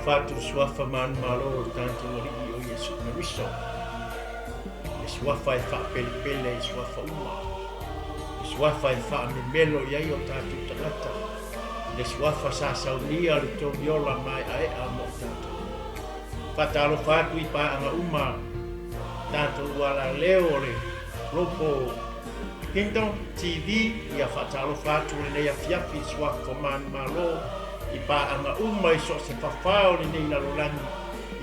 Faatalofa atu i le Suafa manumalo o le tatou Alii o Iesu Keriso, le Suafa e faapelepele i suafa uma, le Suafa e faamemelo i ai o tatou tagata, le Suafa sa saunia le togiola maeaea mo i tatou. Faatalofa atu i paaga uma tatou alaleo o le Global Kingdom TV, ia faatalofa atu lenei afiafi i Suafa manumalo i paaga uma i so o se fafā o lenei lalolagi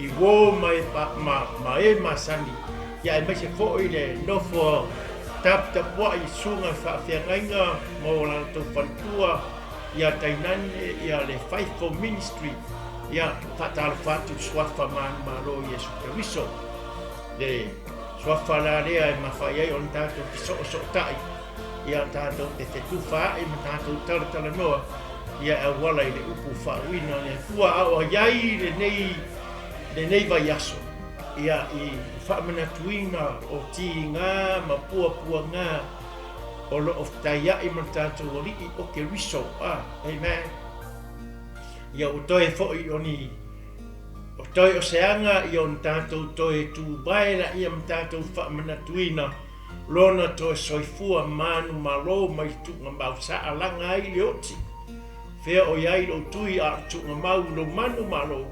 i uō ma e, ma, ma e masani, ia aemaise foi le nofo taputapuai i susuga faafeagaiga ma o latou faletua, ia tainane ia le Fivefold Ministry, ia faatalofa atu i le Suafa manumalo o Iesu Keriso, le Suafa la lea e mafai ai ona tatou fesoosootai, ia tatou te fetufaai ma tatou talatalanoa, ia e auala i le upu faauuina o le Atua, a o i ai lenei, lenei vaiaso, ia i faamanatuina o tiga ma puapuaga o lo o fetaiai ma le tatou Alii o Keriso. Ah, amen. Ia ua toe foi o ni o toe o se aga ia ona tatou toe tuvae laia ma tatou faamanatuina Lona toe soifua manumalo mai le tuugamau sa alaga ai le oti. Fea o i ai lou tui a o le tuugamau i lou manumalo,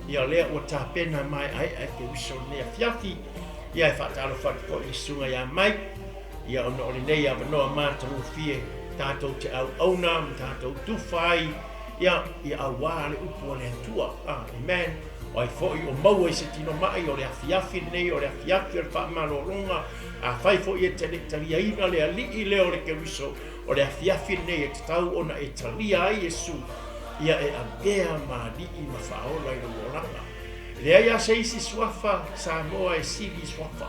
ia lea ua tapena maeaea e Keriso lenei afiafi. Ia e faatalofa atu foi i le susuga ia Mike, ia ona o lenei avanoa matagofie tatou te auauna ma tatou tufa ai, ia, ia auā le upu a le Atua. Amen. O ai foi o maua i se tino ma'i, o le afiafi lenei, o le afiafi o le faamalologa. Afai foi e te le i taliaina le Alii lea o le Keriso, o le afiafi lenei e tatau ona e talia ai Iesu, ia e avea ma Alii ma Faaola i lou olaga. E leai lava se isi suafa Samoa e sili i suafa.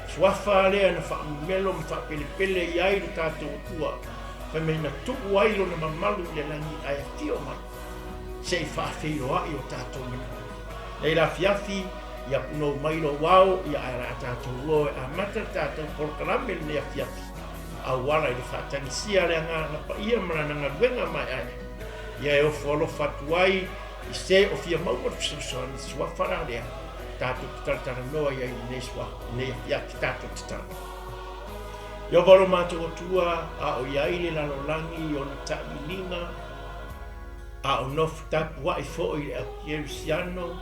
Suafa lea na faamemelo ma faapelepele i ai lo tatou Atua, fai mai na tuu ai lona mamalu i le lagi ae afio mai. se i faafeiloai o tatou manaoga. Nei le afiafi, ia punou mai lou ao, ia ae la tatou o e amata le tatou polokalame lenei afiafi, auala i le faatagisia le Agaga Paia ma lana galuega maeaea. Ia e ofo alofa atu ai i se o fia maua le fesoasoani suafa la lea, tatou te talatalanoa i ai lenei sua, lenei afiafi tatou tatalo. Ieova lo matou Atua, a o i ai le lalolagi i ona tailiiliga, A o nofo tapuai foi le au Kerisiano,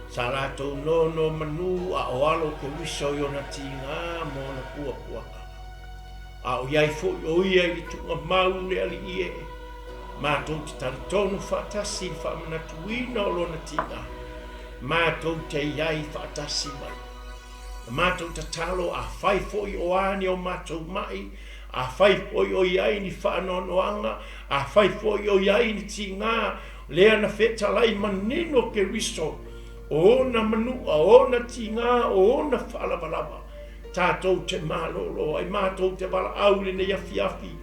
sa latou nonomanu a o alo Keriso i ona tiga ma ona puapuaga. A o i ai foi o ia i le tuugamau le Alii e, matou te talitonu faatasi i le faamanatuina o lona tiga, matou te i ai faatasi mai. Na matou tatalo, afai foi o a ni o matou maʻi, afai foi o i ai ni faanoanoaga, afai foi o i ai ni tiga, lea na fetalai manino Keriso, o ona manua, o ona tiga, o ona faalavalava, tatou te malolo ai, matou te valaau i lenei afiafi,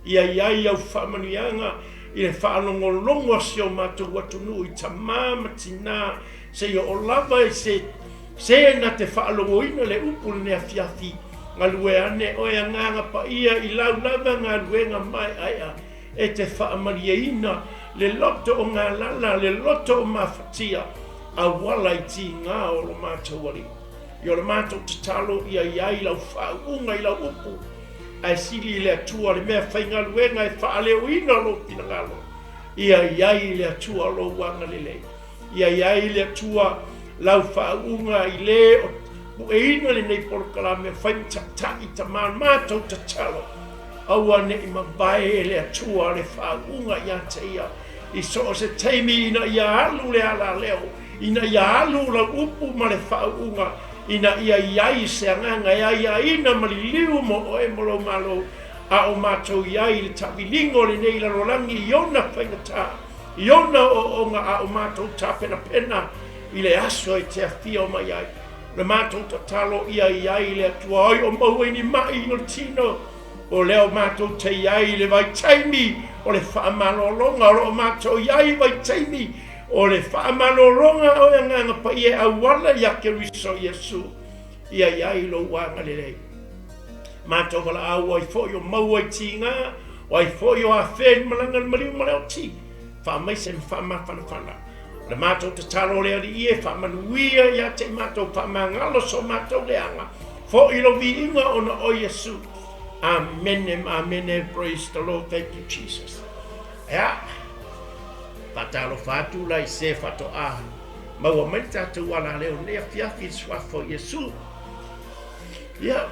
ia i ai au faamanuiaga i le faalogologo a si o matou atunuu i tama ma tina, seia oo lava i se Se na te faalogoina le upu lenei afiafi, galue ane oe Agaga Paia i lau lava galuega maeaea e te faamalieina le loto o galala, le loto o mafatia, auala i tiga o lo matou Alii. I o le matou tatalo ia i ai lau faauuga i lau upu, ae sili i le Atua le mea faigaluega e faaleoina lou finagalo, ia i ai le Atua lou agalelei. Ia i ai le Atua lau faauuga i le o pueina lenei polokalame o fai ma taitai tama matou tatalo. Aua ne i mavae e le Atua le faauuga ia te ia i so o se taimi ina ia alu le alaleo, ina ia alu lau upu ma le faauuga, ina ia i ai se agaga e aiaina ma liliu mo oe ma lou Malo, a o matou i ai i le taaviliga o lenei lalolagi i ona faigata. I ona ooooga a o matou tapenapena i le aso e te afio mai ai. O le matou tatalo ia i ai le Atua oi o maua i ni maʻi o le tino, o lea o matou te i ai i le vaitaimi o le faamalologa, o lo o matou i ai i vaitaimi o le faamalologa o le Agaga Paia e auala ia Keriso Iesu, ia i ai lou agalelei. Matou valaau ai foi o maua i tiga, o ai foi o afea i le malaga i le maliu ma le oti, faamaise ma faamafanafana. O le matou tatalo o le Alii e faamanuia ia te i matou faamagalo so matou leaga, foi lo viiga ona o Iesu. Amene ma amene. Praise the Lord. Thank you, Jesus. Ea, faatalofa atu la i se faatoa maua mai le tatou alaleo i lenei afiafi i le suafa o Iesu. Ia,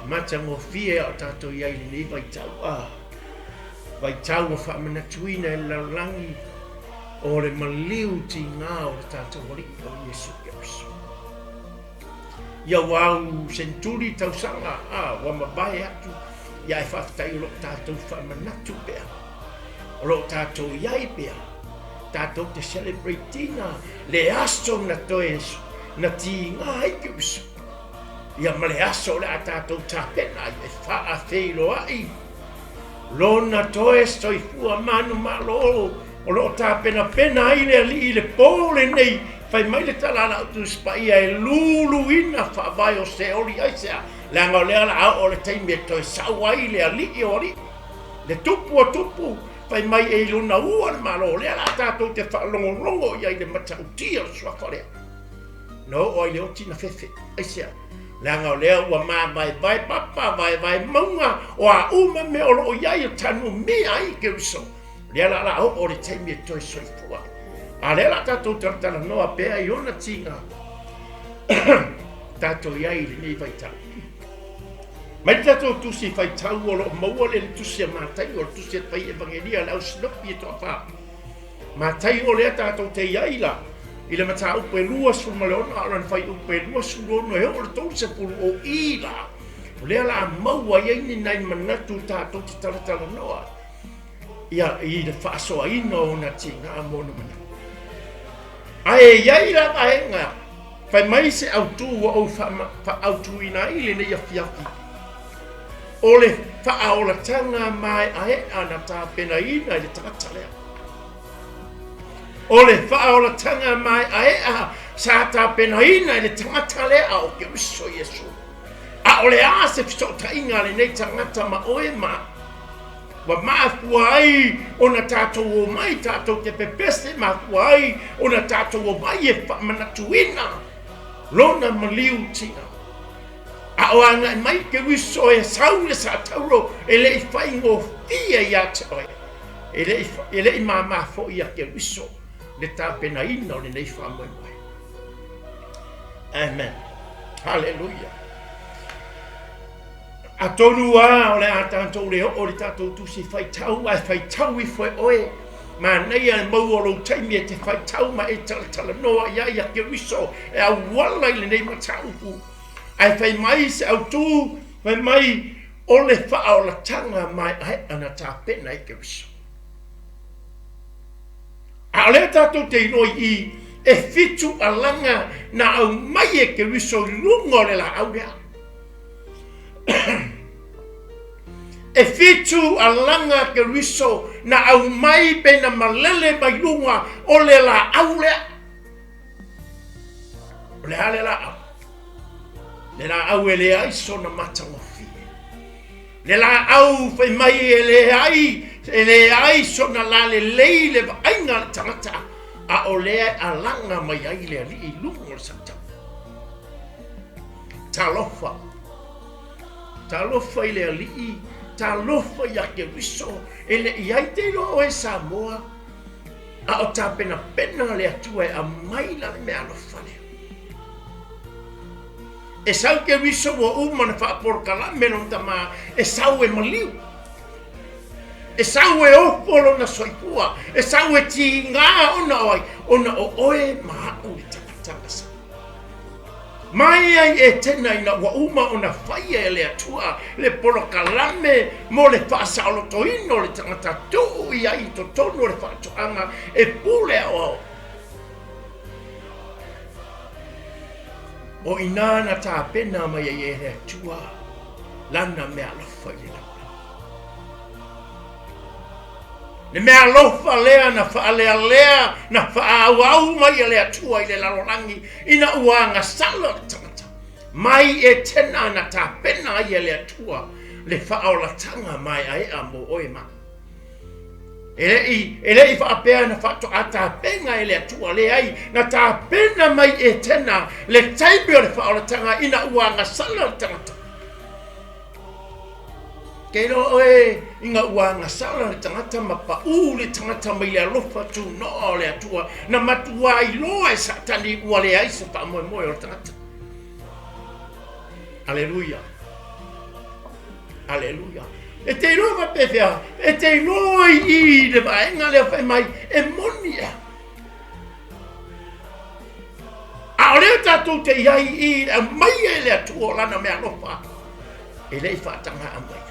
matagofie a o tatou i ai i lenei vaitau, a vaitau ua faamanatuina e le lalolagi o le maliu tiga o le tatou Alii o Iesu Keriso. Ia ua au seneturi tausaga, a ua mavae atu, ia ae faafetai o lo o tatou faamanatu pea, o lo o tatou i ai pea, tatou te celebrate ina le aso na toe na tiga ai Keriso. Ia ma le aso o le a tatou tapena ai e faafeiloai Lona toe soifua manumalo o lo o tapenapena ai le Alii i le po lenei, fai mai le tala a lau Tusi Paia e luluina faavae o Seoli aisea, leaga o lea o le a oo le taimi e toe sau ai le Alii o alii, le Tupu o tupu, fai mai e i lona ua le Malo, o lea o le a tatou te faalogologo i ai i le matautia o le suafa lea. Na oo ai le oti na fefe, aisea? Leaga o lea ua mavaevae papa, vaevae mauga, o a uma mea o lo o i ai o tanumia ai Keriso. O lea la o le a oo le taimi e toe soifua ai. A o lea o le a tatou talatalanoa pea i ona tiga tatou i ai i lenei vaitau. Mai le tatou tusi faitau o lo o maua le tusi a Mataio, o le tusi a le fai Evagelia a le au sinopi e toafa. Mataio lea tatou te i ai la i le mataupu e 26 a o lona fuaiupu e 26 e oo i le 30 o i la o lea la a maua ai ni nai manatu tatou te talatalanoa ia i le faasoaina o ona tiga ma ona manatu. Ae i ai la vaega fai mai se autu ua ou faaautuina ai lenei afiafi o le faaolataga maeaea na tapenaina e le tagata lea. O le faaolataga maeaea sa tapenaina e le tagata lea o Keriso Iesu. A o le a se fesootaiga a lenei tagata ma oe ma au? Ua mafua ai ona tatou omai tatou te pepese, mafua ai ona tatou omai e faamanatuina lona maliu tiga. A o agai mai Keriso e sau le satauro e le i faigofie ia te oe. E le i, e le i māmā foi ia Keriso le tapenaina o lenei faamoemoe. Amen. Haleluia. Atonu a o le a tatou le oo i le tatou tusi faitau, ae faitau ifo e oe. Manaia le maua o lou taimi e te faitau ma e talatalanoa i ai ia Keriso e auala i lenei mataupu. Ae fai mai se autu, fai mai o le faaolataga maeaea na tapena e Keriso. A o lea tatou te iloa i i, e fitu alaga na aumai e Keriso i luga o le laau lea. E fitu alaga Keriso na aumai pe na malele mai luga o le laau lea. O le a le laau? Le laau e leai sona matagofie. Le laau fai mai e leai, e leai sona lalelei le vaaiga a le tagata, a o lea e alaga mai ai le Alii i luga o le sautau. Talofa, talofa i le Alii, talofa ia Keriso, e le i ai te iloa oe Samoa, a o tapenapena le Atua e aumai lana meaalofa lea. E sau Keriso ua uma ona faapolokalame lona tama, e sau e maliu, e sau e ofo lona soifua, e sau e tiga ona o ai, ona o oe ma a'u le tagata masani. Mai ai Etena ina ua uma ona faia e le Atua le polokalame mo le faasaolotoina o le tagata tuu i ai i totonu o le faatoaga e pule aoao. O i ina na tapena mai ai e le Atua lana meaalofa i le lalolagi. Le meaalofa lea na faalealea, na faaauau mai e le Atua i le lalolagi ina ua agasala le tagata. Mai Etena na tapena ai e le Atua le faaolataga maeaea mo oe ma au. E le i, e le i faapea na faatoa tapena e le Atua, leai, na tapena mai Etena le taimi o le faaolataga ina ua agasala le tagata. Ke iloa oe ina ua agasala le tagata ma paʻū le tagata mai le alofa tunoa o le Atua, na matuā iloa e Satani ua leai se faamoemoe o le tagata. Aleluia. Aleluia. E te iloa faapefea, e te iloa i i le vaega lea fai mai, e moni ea. A o lea tatou te i ai i le aumaia e le Atua o Lana meaalofa, e le i faataga maia.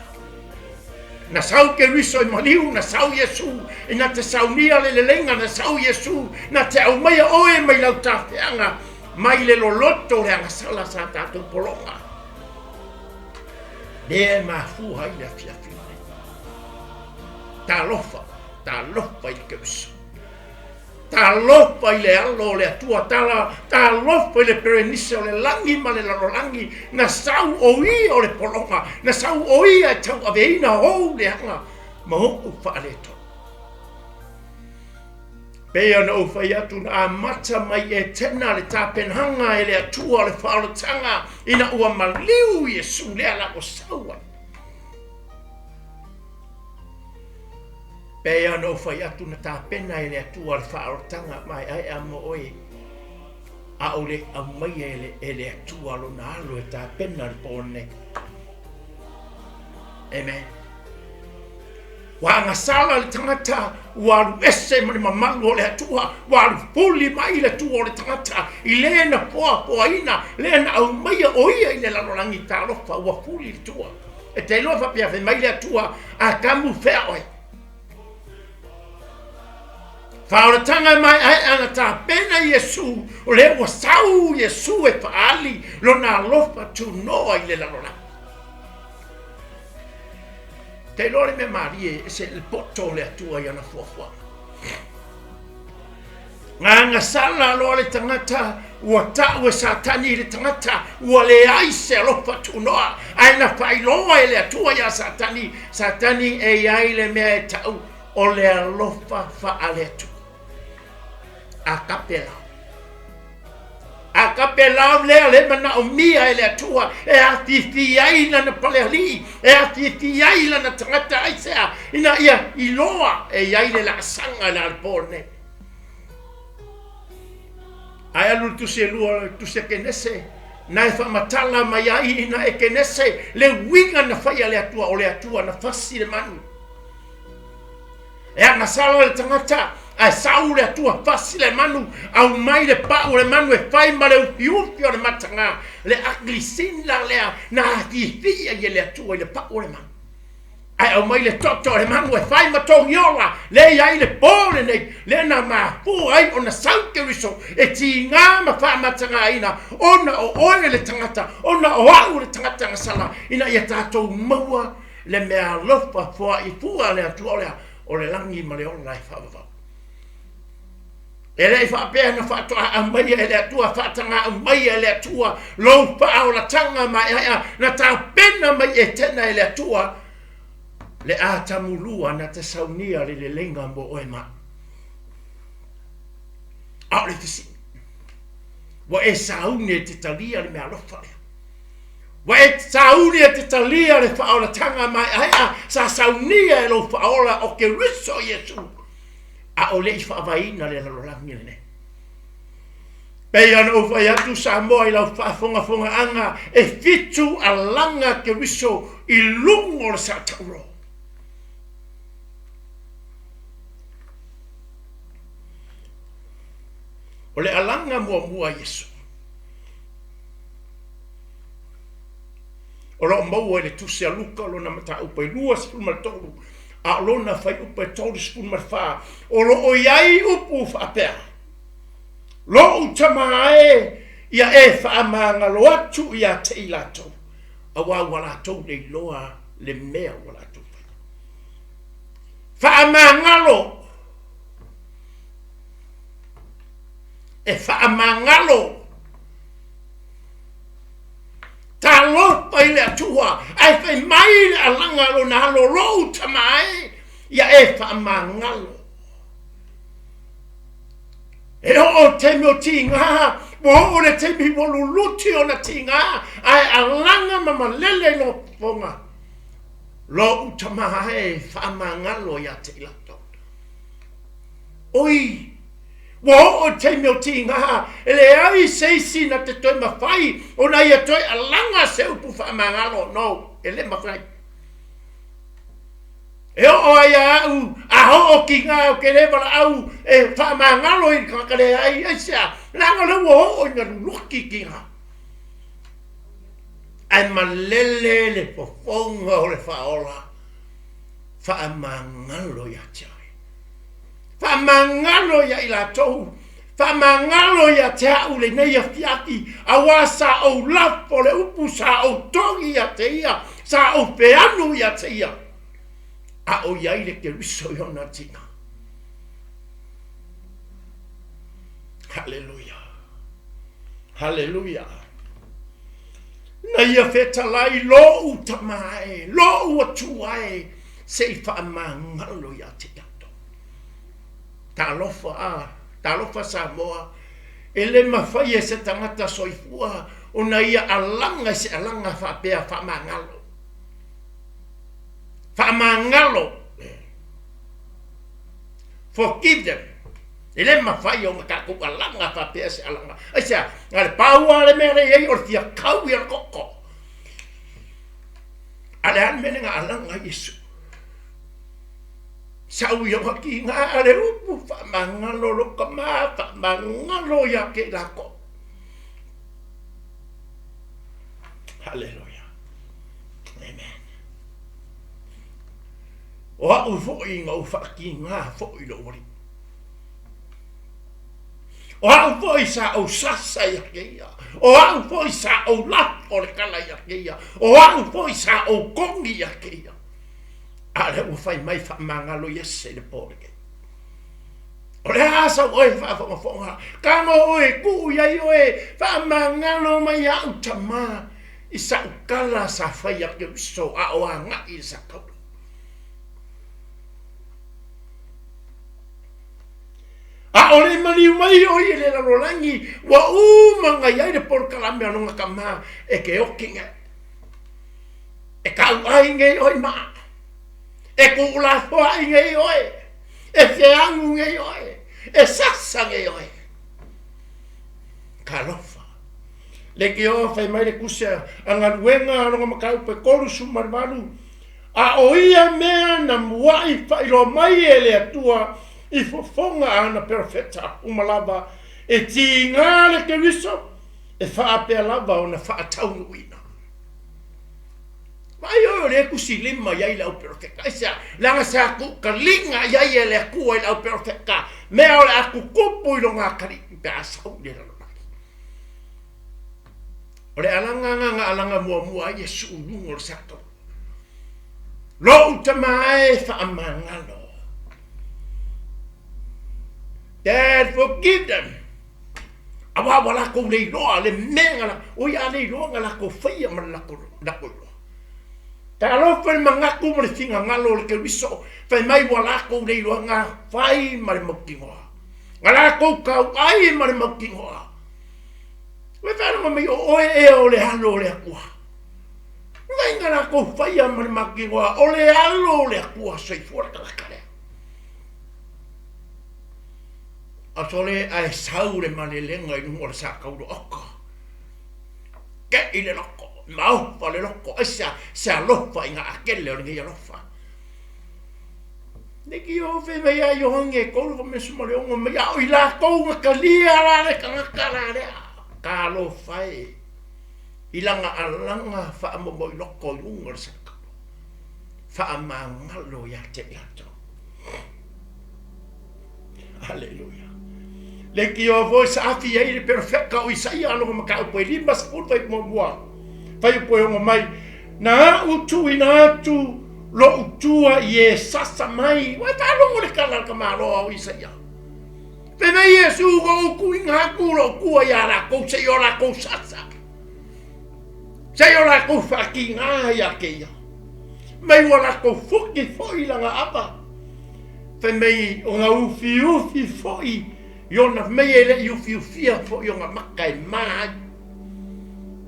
Na sau Keriso i maliu, na sau Iesu ina te saunia le leleiga, na sau Iesu na te aumaia oe mai lau tafeaga, mai le loloto o le agasala sa tatou pologa. Lea e mafua ai le afiafi lenei. Talofa, talofa i le Keriso. Talofa i le Alo o le Atua, tala, talofa i le Perenise o le lagi ma le lalolagi, na sau o ia o le pologa, na sau o ia e tauaveina ou leaga ma ou faaletonu. Pei ona ou fai atu na amata mai Etena le tapenaga e le Atua o le faaolataga ina ua maliu Iesu lea la ua sau ai. Pei ona ou fai atu na tapena e le Atua le faaolataga maeaea mo oe, a o le aumaia e le, e le Atua lona alo e tapena le po lenei. Amen. Ua agasala le tagata, ua alu ese ma le mamalu o le Atua, ua alu fuli mai le tua o le tagata i le na poapoaina, le na aumaia o ia i le lalolagi talofa, ua fuli le tua. E te iloa faapea fai mai le Atua, Atamu fea oe. Faaolataga e maeaea na tapena Iesu, o lea ua sau Iesu e faaali lona alofa tunoa i le lalolagi. Te iloa le mea malie e se le poto o le Atua i ana fuafuaga. Gagasala loa le tagata, ua tau e Satani i le tagata, ua leai se alofa tuunoa, ae na faailoa e le Atua iā Satani, Satani e i ai le mea e tau o le alofa faale-Atua. Agape love. Agape love lea le manaomia e le Atua e afifi ai lana palealii, e afifi ai lana tagata aisea, ina ia iloa e i ai le laasaga i le alepō lenei. Ae alu le tusi e lua, le tusi a Kenese, na e faamatala mai ai ina e Kenese le uiga na faia le Atua, o le Atua na fasi le manu. E agasala le tagata, ae sau le Atua fasi le manu, aumai le pau o le manu e fai ma le ufiufi o le mataga, le ugly sin la lea na afifi ai e le Atua i le pau o le manu. Ae aumai le toto o le manu e fai ma togiola, lea i ai le po lenei, lea na mafua ai ona sau Keriso e tiga ma faamatagaina, ona o oe le tagata, ona o au le tagata agasala, ina ia tatou maua le mea alofa foai fua a le Atua o le a? O le lagi ma le ola e faavavau. E le i faapea na faatoa aumaia e le Atua, faataga aumaia e le Atua lou faaolataga maeaea, na tapena mai Etena e le Atua le Atamulua na te saunia le leleiga mo oe ma au. A o le fesili, ua e sauni e te talia le mea alofa lea? Ua e sauni e te talia le faaolataga maeaea sa saunia e lou faaola o Keriso Iesu, a o le i faavaeina le lalolagi lenei. Pei ona ou fai atu Samoa i lau faafogafogaaga e fitu alaga Keriso i luga o le saataulo. O le alaga muamua a Iesu. O lo o maua i le Tusi a Luka lona mataupu e 23, a o lona fuaiupu e 34, o lo o i ai upu faapea, Lou tama e, ia e faamagalo atu ia te i latou, auā ua latou le iloa le mea ua latou faia. Faamagalo! E faamagalo! Talofa i le Atua, ae fai mai le alaga a lona alo, Lou tama e, Ia e faamagalo. E oo i le taimi o tiga, ua oo i le taimi ua luluti ona tiga, ae alaga ma malele i lona fofoga, Lou tama e faamagalo ia te i latou. Oi, ua oo i le taimi o tiga, e leai se isi na te toe mafai ona ia toe alaga se upu faamagalo, no, e le mafai. E oo ai ia au, a oo tiga ou te le valaau e faamagalo i le tagata leai, aisea? Leaga o lea ua oo ina luluti tiga. Ae malele le fofoga o le Faaola, faamagalo ia te oe. Faamagalo ia i latou, faamagalo ia te au lenei afiafi, auā sa ou lafo le upu, sa ou togi ia te ia, sa ou feanu ia te ia, a o i ai le Keriso i ona tina. Haleluia! Haleluia! Na ia fetalai lou tama e, lou Atua e, se i faamagalo ia te tatou. Talofa a, talofa Samoa, e le mafai e se tagata soifua ona ia alaga i se alaga faapea faamagalo. Faamagalo. Forgive them. E le mafai ona tatou alaga faapea se alaga. Aisea? Na o le pau lava le mea lea e i ai o le fia kau ia le koko. A le a le mea lea na alaga ai Iesu? Sau ia ua kiga le upu faamagalo lou tama, faamagalo ia te i latou. Haleluia. Amen. O au foi na ou faatiga foi i lou alii. O au foi sa ou sasa ia te ia. O au foi sa ou lafo le tala ia te ia. O au foi sa ou kogi ia te ia. A o lea ua fai mai faamagalo iese i le po lenei. O le a sau oe faafogafoga, tago oe tuu i ai oe, faamagalo mai au tama i sa'u tala sa fai a Keriso a o agai i le satauro. A o le maliu mai o ia i le lalolagi, ua uma ona i ai le polokalame a lona tama e te oti nei, e tauai nei oe i maa, e tuulafoai nei oe, e feagu nei oe, e sasa nei oe. Talofa! Leitioa fai mai le tusi a galuega a lona mataupu e 38, A o ia mea na muaʻi faailoa mai e le Atua i fofoga a ana perofeta uma lava, e tiga le Keriso, e faapea lava ona faataunuuina. Vaai oe o lea e tusi lima i ai le au perofeta. Aisea? Leaga sa tuukaliga i ai e le Atua i le au perofeta mea o le a tutupu i lona atalii pe a sau i le lalolagi. O le alaga na na alaga muamua ai Iesu i luga o le satauro. Lou tama e faamagalo. Dad, forgive them. Aua ua latou le iloa le mea na oi a le iloa na latou faia ma le latou latou iloa. Talofa i le manatu ma le finagalo o le Keriso, fai mai ua latou le iloa na fai ma le mautinoa. Na latou tauai ma le mautinoa. Ua faalogo mai o oe ea o le Alo o le Atua. Mai na latou faia ma le mautinoa o le Alo o le Atua soifua le tagata lea. Aso le ae sau le malelega i luga o le satauro oka. Te'i le loko, maofa le loko, aisea se alofa i gaatele o lenei alofa. Leitio fai mai ia Ioane e 3:16 mai, a o i latou na talia la le tagata la lea, talofa e, i lana alaga faamomoiloko i luga o le satauro, faamagalo ia te i latou. Aleluia. Leitioa foi saafi ai le perofeta o Isaia lona mataupu e 50 fuaiupu muamua, fuaiupu e 6 mai, Na a'u tuuina atu lo'u tua i e sasa mai. Ua e faalogo le tala a le tamaloa o Isaia. Fai mai Iesu, Ua ou tuuina atu lo'u tua iā latou se i o latou sasa, se i o latou faatiga ia te ia. Mai ua latou futi foi lana ava. Fai mai o ga ufiufi foi i ona fai mai e le i ufiufia foi ona maka e ma ai.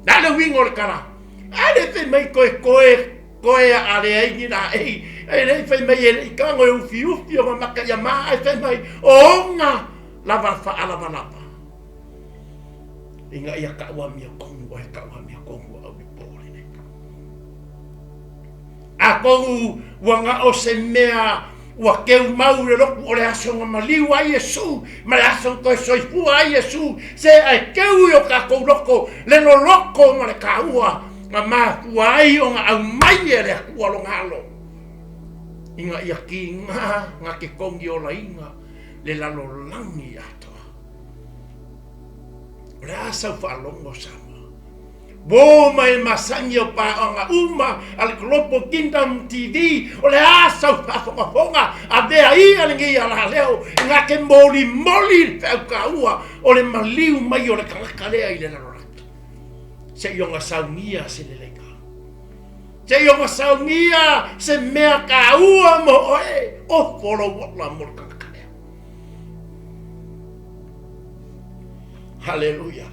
Le a le uiga o le tala? A le fai mai toe toe toe a le ai ni laei, e le i fai mai e le i tago e ufiufi ona maka ia ma ai, fai mai o ona lava faalavalava ina ia tau amiotonu oe, tau amiotonu au i le po lenei. Atonu ua na o se mea ua keu mau i le lotu o le aso na maliu ai Iesu ma le aso na toe soifua ai Iesu, se ae keu i o tatou loto le loloto ma le taua na mafua ai ona aumai e le Atua Lona Alo ina ia tiga na te togiolaina le lalolagi atoa. O le a sau faalogo Samoa? Uo mai le masani o paoaga uma a le Global Kingdom TV, o le a sau faafogafoga avea ia lenei alaleo na te molimoli le feau taua o le maliu mai o le tagata lea i le lalolagi. Se i ona saunia se leleiga. Se i ona saunia se mea taua mo oe, ofo lou ola mo le tagata lea. Haleluia.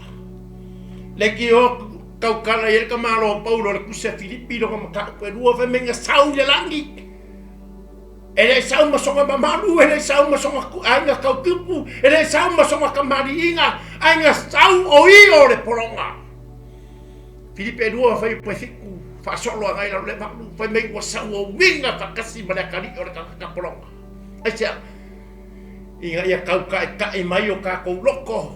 Le ki o kaukala i le ka malo Paulo le kusi a Filipi lona mataupu e lua fai mai na sau i le lagi. E le sau ma sona mamalu, e le sau ma sona aiga tautupu, e le sau ma sona kamaliiga, ae na sau o ia o le pologa. Filipi e lua fai pe fitu faasolo agai lalo le valu, fai mai ua sau o uiga faatasi ma le atalii o le tagata pologa. Aisea? Ina ia tautaʻitaʻi mai o tatou loko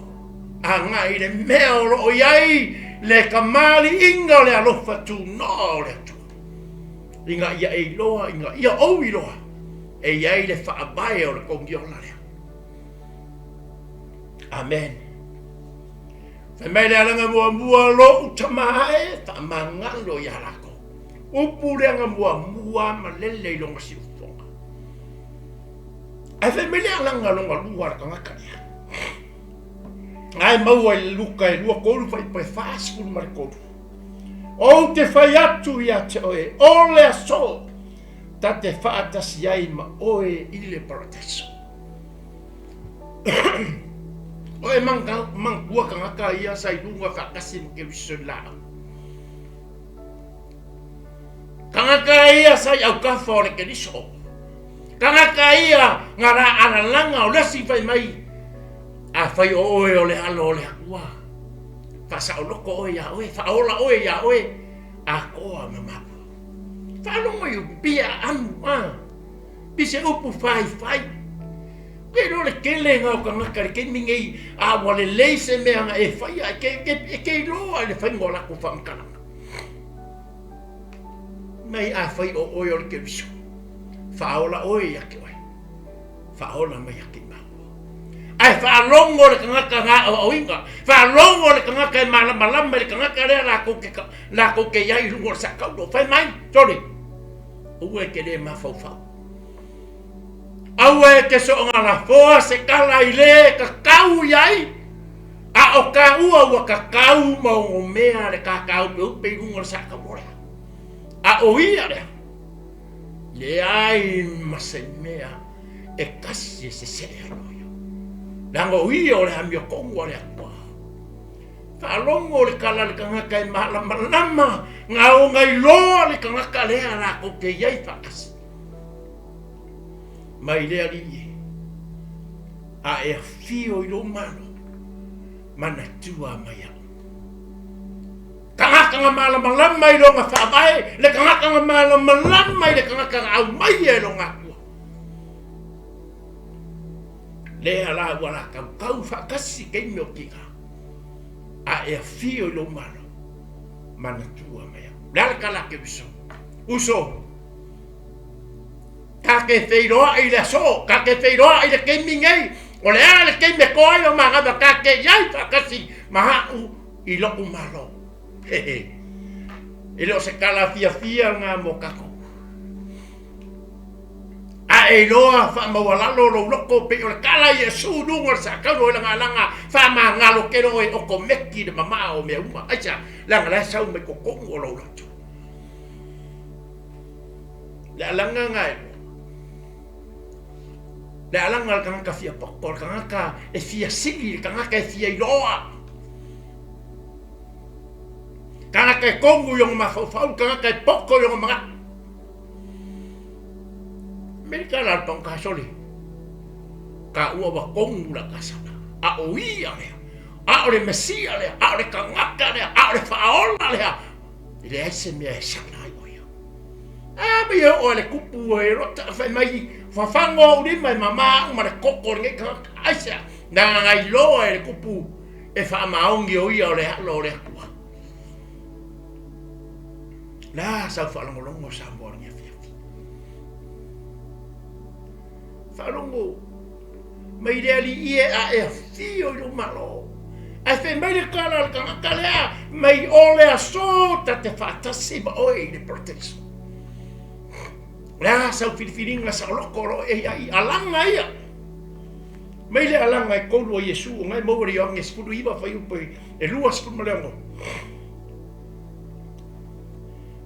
agai i le mea o lo o i ai le kamaliiga o le alofa tunoa o le Atua, ina ia e iloa, ina ia ou iloa e i ai le faavae o le togiola lea. Amen. Fai mai le alaga muamua, Lo'u tama ae, faamagalo ia lakou. Upu le aga muamua malele i lona siufofoga. Ae fai mai le alaga lona lua a le tagata lea. Ae maua i le Luka e 2 3 fuaiupu e 43. Ou te fai atu ia te oe, o le aso ta te faatasi ai ma oe i le parataiso. O e manatua tagata ia sa i luga faatasi ma Keriso i laau. Tagata ia sa i autafa o le Keriso. Tagata ia nga la alalaga o le isi fai mai, Afai o oe o le Alo o le Atua, faasaoloko oe iā oe, faaola oe iā oe, atoa ma mapua. Faalogo i upu, pei e aanu, a, pei se upu faifai. Ke iloa le tele na o tagata i le taimi nei, a ua lelei se mea na e faia, e te iloa i le faiga o latou faamatalaga. Mai afai o oe o le Keriso, faaola oe ia te oe, faaola mai ia te māua. Ae faalogo le tagata na aoaoina, faalogo le tagata e malamalama i le tagata lea latou te, latou te i ai i luga o le saakaulo. Fai mai, sole, aua e te le mafaufau. Aua e te soonga lafoa se tala i le tatau i ai, a o taua ua tatau ma ogomea le tātāupeupei i luga o le saakaulo lea. A o ia lea, leai ma se mea e kasi e sesee aloa ia. Leaga o ia o le amiotonu a le Atua. Faalogo le tala a le tagata e malamalama, na ona iloa le tagata lea latou te i ai faatasi. Mai le Alii e, a e afio i lou Malo, manatua mai au. Tagata na malamalama i lona faavae, le tagata na malamalama i le tagata na aumaia e lona Atua. Lea la ua la tautau faatasi taimi o tiga, a e afio i lou Malo, manatua mai au. Le a le tala a Keriso? Uso, Ta te feiloai i le aso, ta te feiloai i le taimi nei, o le a le taimi e toa ai o manava ta te i ai faatasi ma a'u i lo'u Malo. Hehe. E le o se tala fiafia lena mo tatou. A e iloa faamaualalo lou loto pei o le tala a Iesu i luga o le saakaulo i lagalaga, faamagalo tele oe okomeki le mamao o mea uma. Aisea? Leaga la e sau mai totonu o lou loto. Le alaga na e lua. Le alaga a le tagata fia poto, o le tagata e fia sili, le tagata e fia iloa. Tagata e kogu i ona mafaufau, tagata e poto i ona manatu. Amerika la le pagota sole. Ka ua ua kogu la kasala. A o ia lea, a o le Mesia lea, a o le tagata lea, a o le faaola lea. E leai se mea e sala ai o ia. A me ia o le kupu e rota fai mai fafago ou lima e mamā au ma le koko o lenei tagata. Aisea? Leaga na iloa e le kupu e faamaoni o ia o le alo o le Atua. La sau faalogologo Samoa o lenei afiafi. Faalogo mai le alii e a e afio i lou malo. Ae fai mai le tala a le tagata lea, mai o le aso ta te faatasi ma oe i le parataiso. O le a sau filifiliga saoloto o lo o e i ai, alaga ia. Mai le alaga e tolu a Iesu, o na e maua i le Ioane 19 fuaiupu e 26.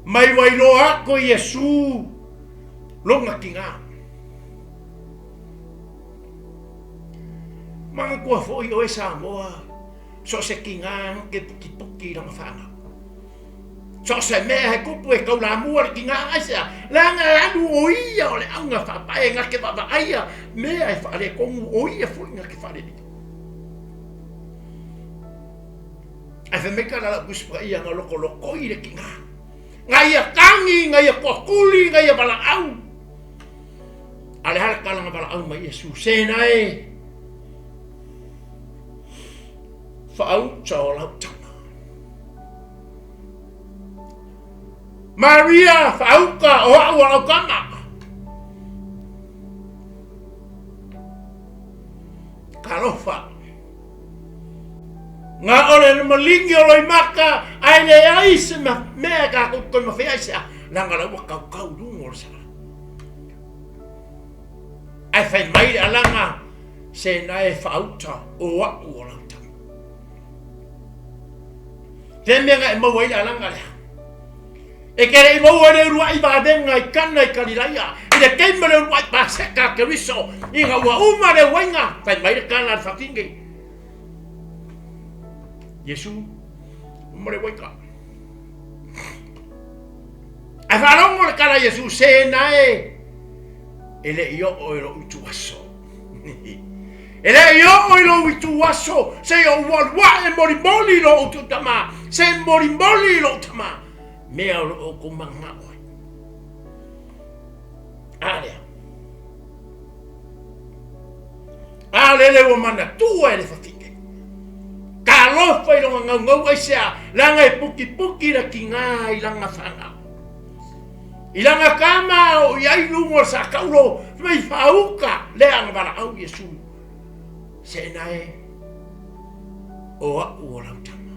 Mai ua iloa atu e Iesu lona tiga. Manatua foi oe Samoa, so o se tiga na te putiputi i lana fanau. So o se mea he kupu e taulamua le tiga aisea, leaga e alu o ia o le auga faapae na te vaavaaia mea e faaletonu o ia foi na te faalelei. Ae fai mai tala lau Tusi Paia na lokolokoi le tiga. Na ia tagi, na ia toatuli, na ia valaau. A le a le tala na valaau mai Iesu, Sena e, faauta o lau tama. Maria, faauta o au o lau tama. Talofa. Nga o le maligi o Loimata, ae leai se mea e tatou toe mafai ai se a, leaga la ua kaukau i luga o le sala. Ae fai mai le alaga, se na e faauta o au o lau tama. Te mea na e maua ai le alaga lea. E te le i maua i le uluai vavega i Kana i Kalilaia, i le taimi o le uluai Paseka a Keriso, ina ua uma le uaiga, fai mai le tala a le fafine, Iesu, uma le uaiga. Ae faalogo le tala a Iesu, se na e, e le i oo i lou ituaso. E le i oo i lou ituaso, se i ou alu ae molimoli i lo outou tama, se molimoli i lou tama, mea o lo o outou mananao ai. A lea. A lele ua manatua e le fafine. Talofa i lona gaugau aisea, leaga e putiputi le tiga i lana fanau. I lana tama o i ai luga o le sataulo, fai mai faauka lea na valaau Iesu. Sena e, o au o lau tama.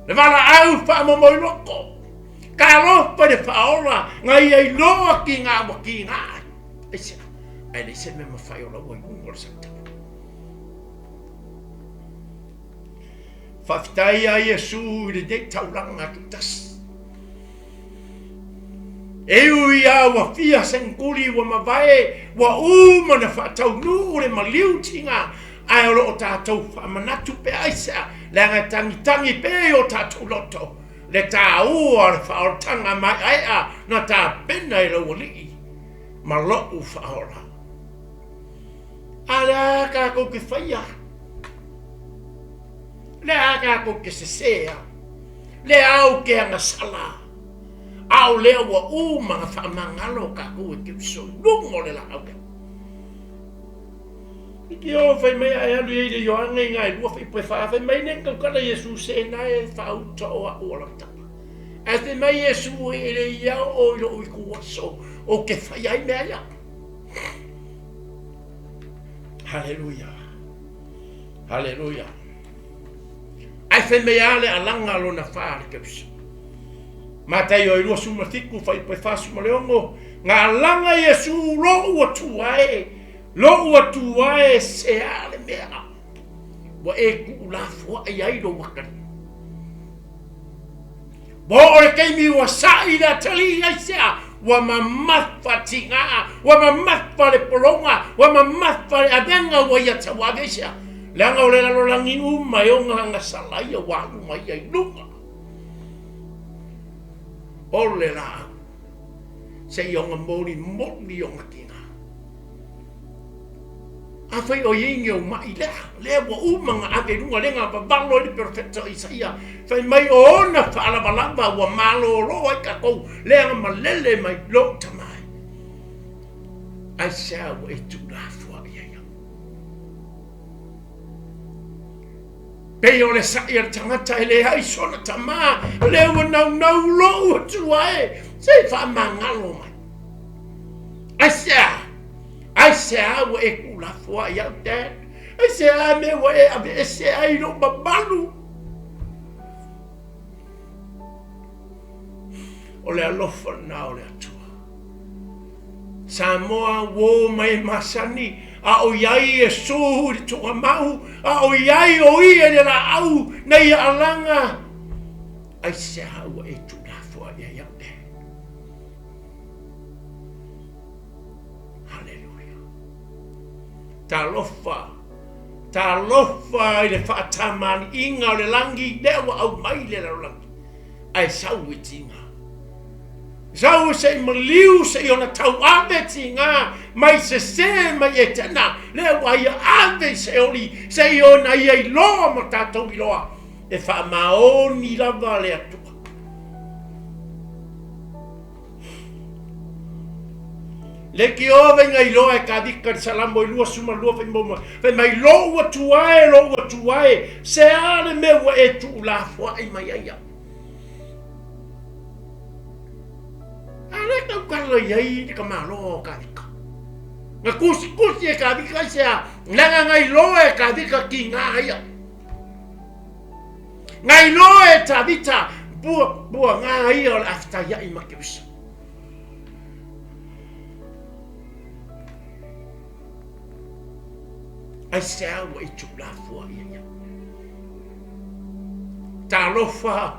Le valaau faamomoiloko, talofa i le faaola na ia iloa tiga ua tiga ai. Aisea, ae leai se mea mafai o laua i luga o le sataulo. Faafetai ia Iesu i lenei taulaga tutasi. E ui lava ua fia seneturi ua mavae, ua uma ona faataunuu le maliu tiga, ae o lo o tatou faamanatu pea aisea, leaga e tagitagi pea i o tatou loto le taua o le faaolataga maeaea na tapena e lou Alii ma lou faaola. A le a tatou te faia? Le a tatou te sesē a? Le a ou te agasala? A o lea ua uma na faamagalo tatou e Keriso i luga o le laau lea. I te o fai mai ae alu i ai le Ioane i ngai lua fai fa fai mai ne taukala Iesu se na e faauta o a'u o lau tama. Ae fai mai Iesu e le ia o i lou ituaso o ke fai ai mea ia. Haleluia. Haleluia. Ae fai mai lava le alaga lona fa le Keriso. Mataio e 27 fuaiupu e 46, na alaga Iesu lou Atua e, lou Atua e, se a le mea ua e tuulafoai ai lou atalii. Ua oo le taimi ua sa'i le atalii aisea? Ua mamafa tiga, ua mamafa le pologa, ua mamafa le avega ua ia tauave aisea? Leaga o le lalolagi uma e ona agasala ia ua alu ma ia i luga o le laau seia ona molimoli ona tiga. Afai o i ai ni ou maʻi lea, lea ua uma ona ave i luga, lea na vavalo ai le perofeta o Isaia, fai mai o ona faalavalava ua malolo ai tatou, lea na malele mai lou tama e. Aisea ua e tuulafoai ai au? Pei o le saʻi a le tagata e leai sona tama, lea ua naunau lou Atua e, se i faamagalo mai. Aisea? Aisea ua e tuulafoai ia'u, Dad? Aisea mea ua e aveese ai lou mamalu? O le alofa lena o le Atua. Samoa, uō ma e masani, a o i ai Iesu i le tuugamau, a o i ai o ia i le laau na ia alaga, aisea ua e tuulafoai ai au, Dad? Haleluia. Talofa, talofa i le faatamaliiga o le lagi lea ua aumai i le lalolagi, ae sau e tiga. Sau se i maliu se i ona tauave tiga mai sese mai Etena, lea ua ia ave i Seoli se i ona ia iloa ma tatou iloa e faamaoni lava le Atua. Leitioa vaiga iloa e Kavika le Salamo i 22 fai mai, fai mai lou Atua e, lou Atua e, se a le mea ua e tuulafoai mai ai au? A lea tautala i ai le tamaloa o Kavika. Na tusitusi e Kavika i se a, leaga na iloa e Kavika tiga ia. Na iloa e Tavita pua, pua ngā ia o le afitaiai ma Keriso. Aisea ua e tuulafoai ai au? Talofa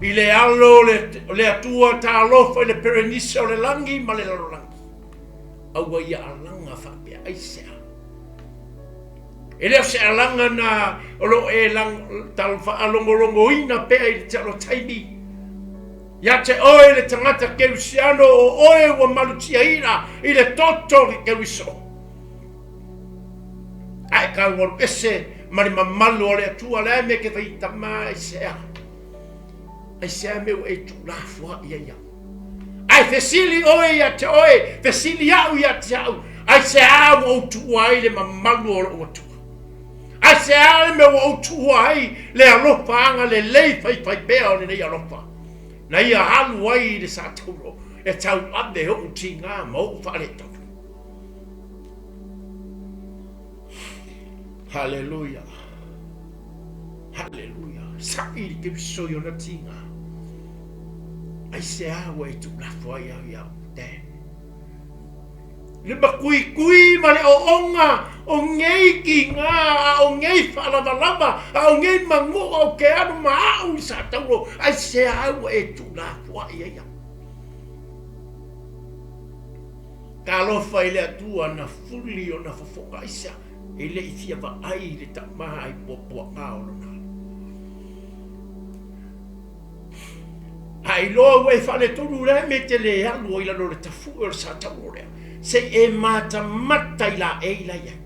i le alo o le Atua, talofa i le perenisa o le lagi ma le lalolagi. Aua ia alaga faapea, aisea? E le o se alaga na o lo o e faalogologoina pea i le talo taimi. Ia te oe le tagata Kerisiano o oe ua malutiaina i le toto o ke Keriso. A e taualu ese ma le mamalu o le Atua, le a mea ke fai tama aisea. Aisea mea ua e tuulafoai ai au. Ae fesili oe ia te oe, fesili au ia te au, aisea ua ou tuua ai le mamalu o lou Atua? Aisea le mea ua ou tuua ai le alofa agalelei faifaipea o lenei alofa, na ia alu ai i le satauro e tauave ou tiga ma ou faaletonu? Haleluia! Haleluia! Saʻi le Keriso i ona tiga. Aisea ua e tuulafo ai au iā te? Le makuikui ma le ooga o nei tiga, a o nei faalavalava, a o nei manuʻa o ke alu ma aʻu i satauro, aisea ua e tuulafoai ai au? Talofa i le Atua na fuli ona fofoga aisa e le i fia vaai i le tama ai puapuaga o lona alo. A iloa ua e faaletonu lea mea e te le alu ai lalo o le tafue o le satauro lea, se i e matamata i laei la i ai.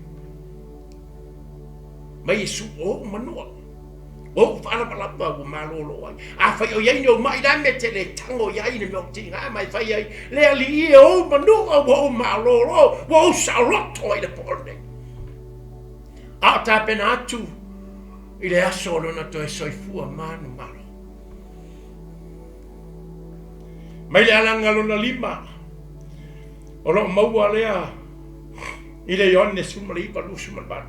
Mai Iesu o ou manua. O ou faalavalava ua malolo ai. Afai o i ai ni ou maʻi la mea e te le tago i ai i le mea o tiga ma e fai ai, le Alii e, o ou manua ua ou malolo, ua ou saoloto ai le po lenei. A o tapena atu i le aso o lona toe soifua manumalo. Mai le alaga lona lima, o lo o maua lea i le Ioane 19, 28.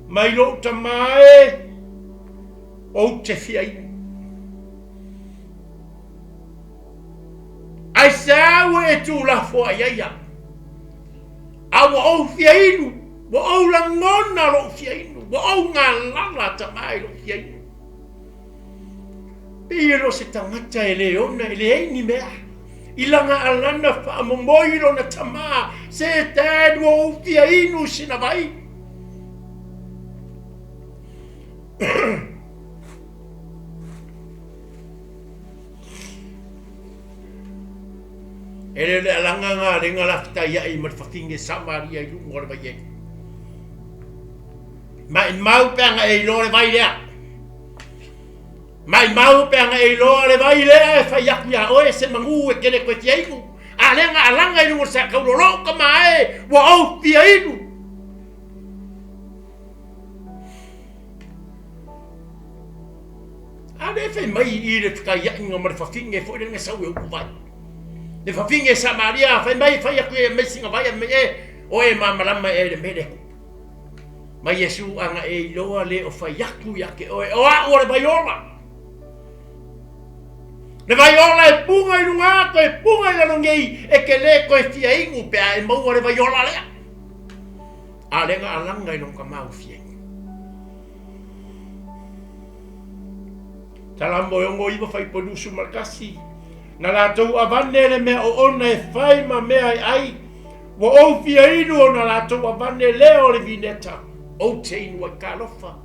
Mai lou tama e, ou te fia inu. Aisea ua e tuulafoai ai au? A ua ou fia inu, ua ou lagona lou fia inu, ua ou galala tama i lou fia inu. Pei e le o se tagata e le ona e leai ni mea. I lana alana faamomoi lona tama, se dad ua ou fia inu sina vai. E le o le alaga nga lenga lafetaiai ma le fafine Samaria i luga o le vaieli. Maimau pe ana e iloa le vai lea. Maimau pe ana e iloa le vai lea e fai aku iā oe se manu e kele koe fia inu. A lea na alaga i luga o le sakaulo lou tama e ua ou fia inu. A lea e fai mai i le fetaiaiga ma le fafine foi lea na sau e ulu vai. Le fafine Samaria fai mai fai atu e mai sina vai mai e oe malamalama e le mea lea. Ma Iesu ana e iloa le o fai atu ia te oe, o a'u o le vai ola. Le vai ola e puga i luga atu, e puga i lalo nei, e te le toe fia inu pe a e maua le vai ola lea. A lea na alaga i lona tama ua fia inu. Salamo e 69 fuaiupu 21, Na latou avane le mea oona e fai ma mea e ai, Ua ou fia inu ona latou avane lea o le vineta, ou te inu ai. Talofa,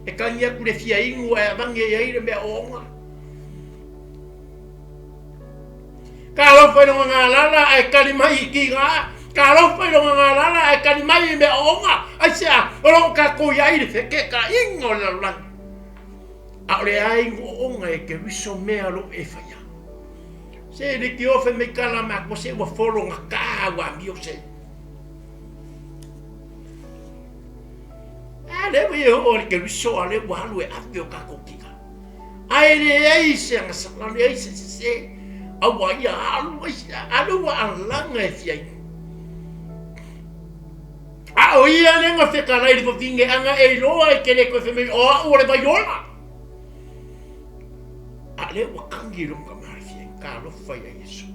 e tagi atu le fia inu ae avane i ai le mea oona. Talofa i lona galala ae tali mai i tiga. Talofa i lona galala ae tali mai i mea oona. Aisea? O lo o tatou i ai le fekeetaiga o le lalolagi. A o le ai oona e Keriso mea o lo o e faia. Se le ki ofe me kala ma ko se ua folo nga ka ua amio se. A le ua e o le Keriso a le ua alu e ave o kakou kika. A e leai se agasala, leai se sese, a ua ia alu ai, a le ua alaga e fia inu. A o ia le na fetalai le fafine ana e iloa e te le toe fai mai, o a'u o le vai ola. A lea ua kagi i lona tama le fia inu, talofa ia Iesu.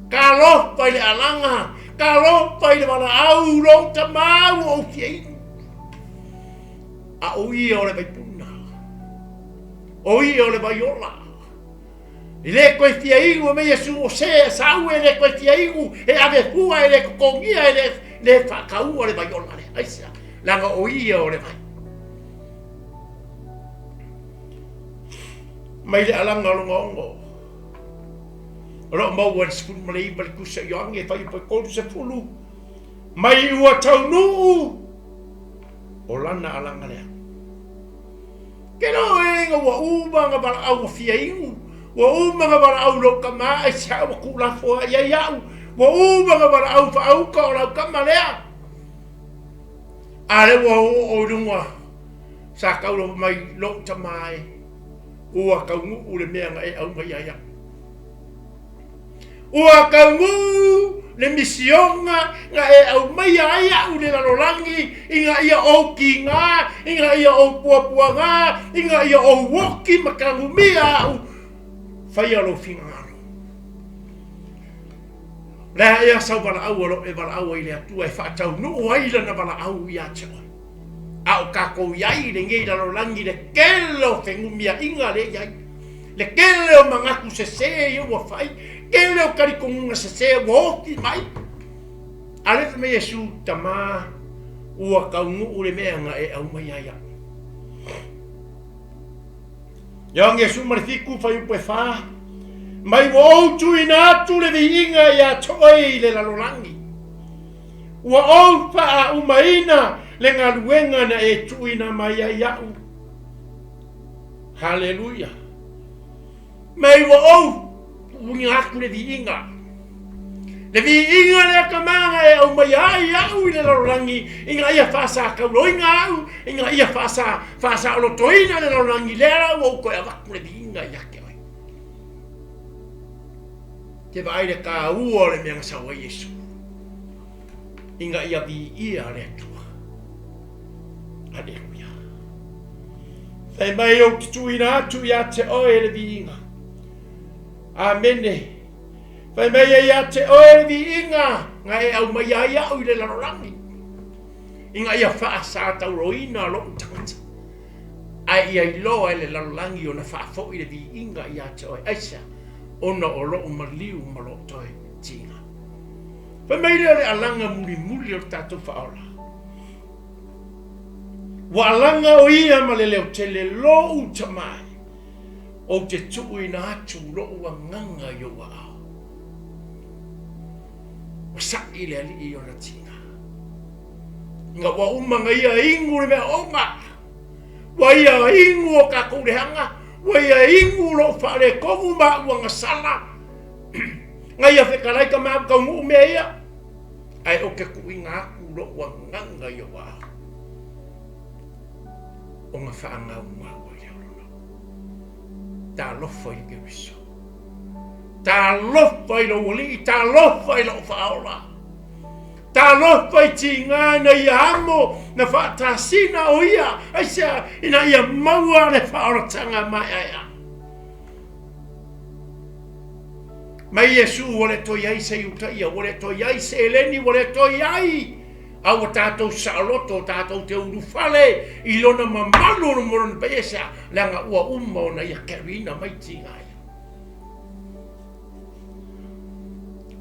Talofa i le alaga, talofa i le valaau, lou tama ua ou fia inu. A o ia o le vaipuna, o ia o le vaiola. E le toe fia inu e mai Iesu o se sau e le toe fia inu, e ave fua e le totogia e le, le faataua le vaiola lea. Aisea? Leaga o ia o le vai. Mai le alaga o lona ono. O lo o maua i le 19 le tusi a Ioane e fuaiupu e 30, mai ua taunuu o lana alaga lea. Ke lo e nga ua uma nga valaau ua fia inu, ua uma nga valaau lou tama aisea ua tuulafo ai ai au, ua uma nga valaau faauka o lau tama lea. A lea ua oo i luga sa tau mai lou tama e, ua taunuu le mea na e aumaia ai au. Ua taunuu le misiona na e aumaia ai a'u i le lalolagi, ina ia ou kīnā, ina ia ou puapuagā, ina ia ou oki ma tanumia a'u, faia lou finagalo. O le a ea sau valaau o lo o e valaau ai i le Atua e faataunuu ai lana valaau ia te oe? A o tatou i ai i lenei lalolagi le tele o fenumiaiga lea e i ai, le tele o manatu sese ia ua fai, tele o talitonuga sese ua oti mai. A lea fai mai Iesu, Tama, ua taunuu le mea na e aumaia ai au. Ioane 17 fuaiupu e 4, Mai ua ou tuuina atu le viiga ia te oe i le lalolagi. Ua ou faaaumaina le galuega na e tuuina mai ai iaʻu. Haleluia! Mai ua ou tuuina atu le viiga. Le viiga lea tama na e aumaia ai iaʻu i le lalolagi, ina ia faasatauloina au, ina ia faasa, faasaolotoina le lalolagi, lea la ua ou toe avatu le viiga ia te oe. Te vaai le taua o le mea na sau ai Iesu, ina ia viia le Atua. Aleluia. Fai mai ou te tuuina atu ia te oe le viiga. Amene. Fai mai e ia te oe le viiga na e aumaia ai au i le lalolagi, ina ia faasatauroina lou tagata. Ae ia iloa e le lalolagi ona faafoi le viiga ia te oe. Aisea? Ona o lou maliu ma lou toe tiga. Fai mai lea o le alaga mulimuli o le tatou faaola. Ua alaga o ia ma le leo tele, Lou Tama e, ou te tuuina atu lou agaga i ou aao. Ua sa'i le Alii i ona tiga. Ina ua uma na ia inu le mea oga, ua ia inu o tatou leaga, ua ia inu lou faaletonu ma au agasala, na ia fetalai ka maau taunuu mea ia, ae ou te tuuina atu lou agaga i ou aao, ona faagaugau ai lea o lona. Talofa i le Keriso. Talofa i lou Alii, talofa i lou Faaola. Talofa i tiga na ia amo na faatasina o ia, aisea, ina ia maua le faaolataga maeaea. Mai Iesu ua le toe i ai se Iutaia, ua le toe i ai se Eleni, ua le toe i ai, a ua tatou saoloto, tatou te ulufale i lona mamalu ma lona paia, aisea, leaga ua uma ona ia keruina mai tiga ia.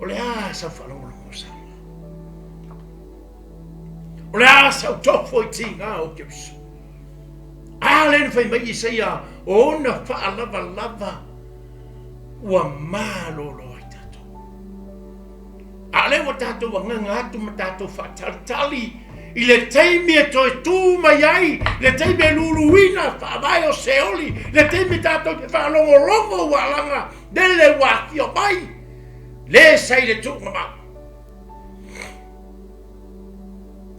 O le a sau faalogologo Samoa? O le a sau tofo i tiga o Keriso? A lea na fai mai Isaia, o ona faalavalava ua malolo ai tatou. A o lea ua tatou agaga atu ma tatou faatalitali i le taimi e toe tu mai ai, le taimi e luluina faavae o Seoli, le taimi tatou te faalogologo ua alaga lele ua afio mai, le sa i le tuugamau.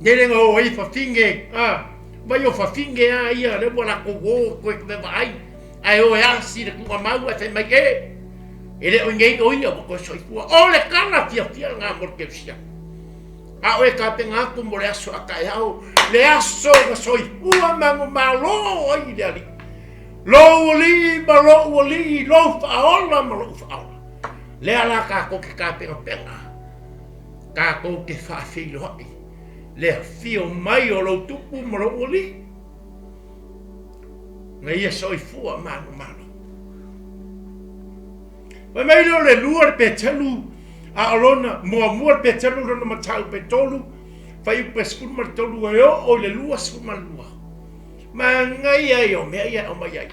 Lele na o ai fafine, a, vai o fafine a ia, lea ua latou o toe vaai, ae o e asi le tuugamau ae fai mai, e, e le o i nei o ia ua toe soifua. O le tala fiafia lena mo le kerisiano. A o e tapena atu mo le aso a taeao, le aso na soifua manumalo ai le Alii. Lou Alii ma lou Alii, lou Faaola ma lou Faaola. Lea la tatou te tapenapena, tatou te faafeiloai le afio mai o lou Tupu ma lou Alii, na ia soifua manumalo. Fai mai lea o le lua le Petelu, a o lona muamua le Petelu lona mataupu e tolu, fuaiupu e 13 e oo i le 22. Manaia ia o mea ia e aumai ai.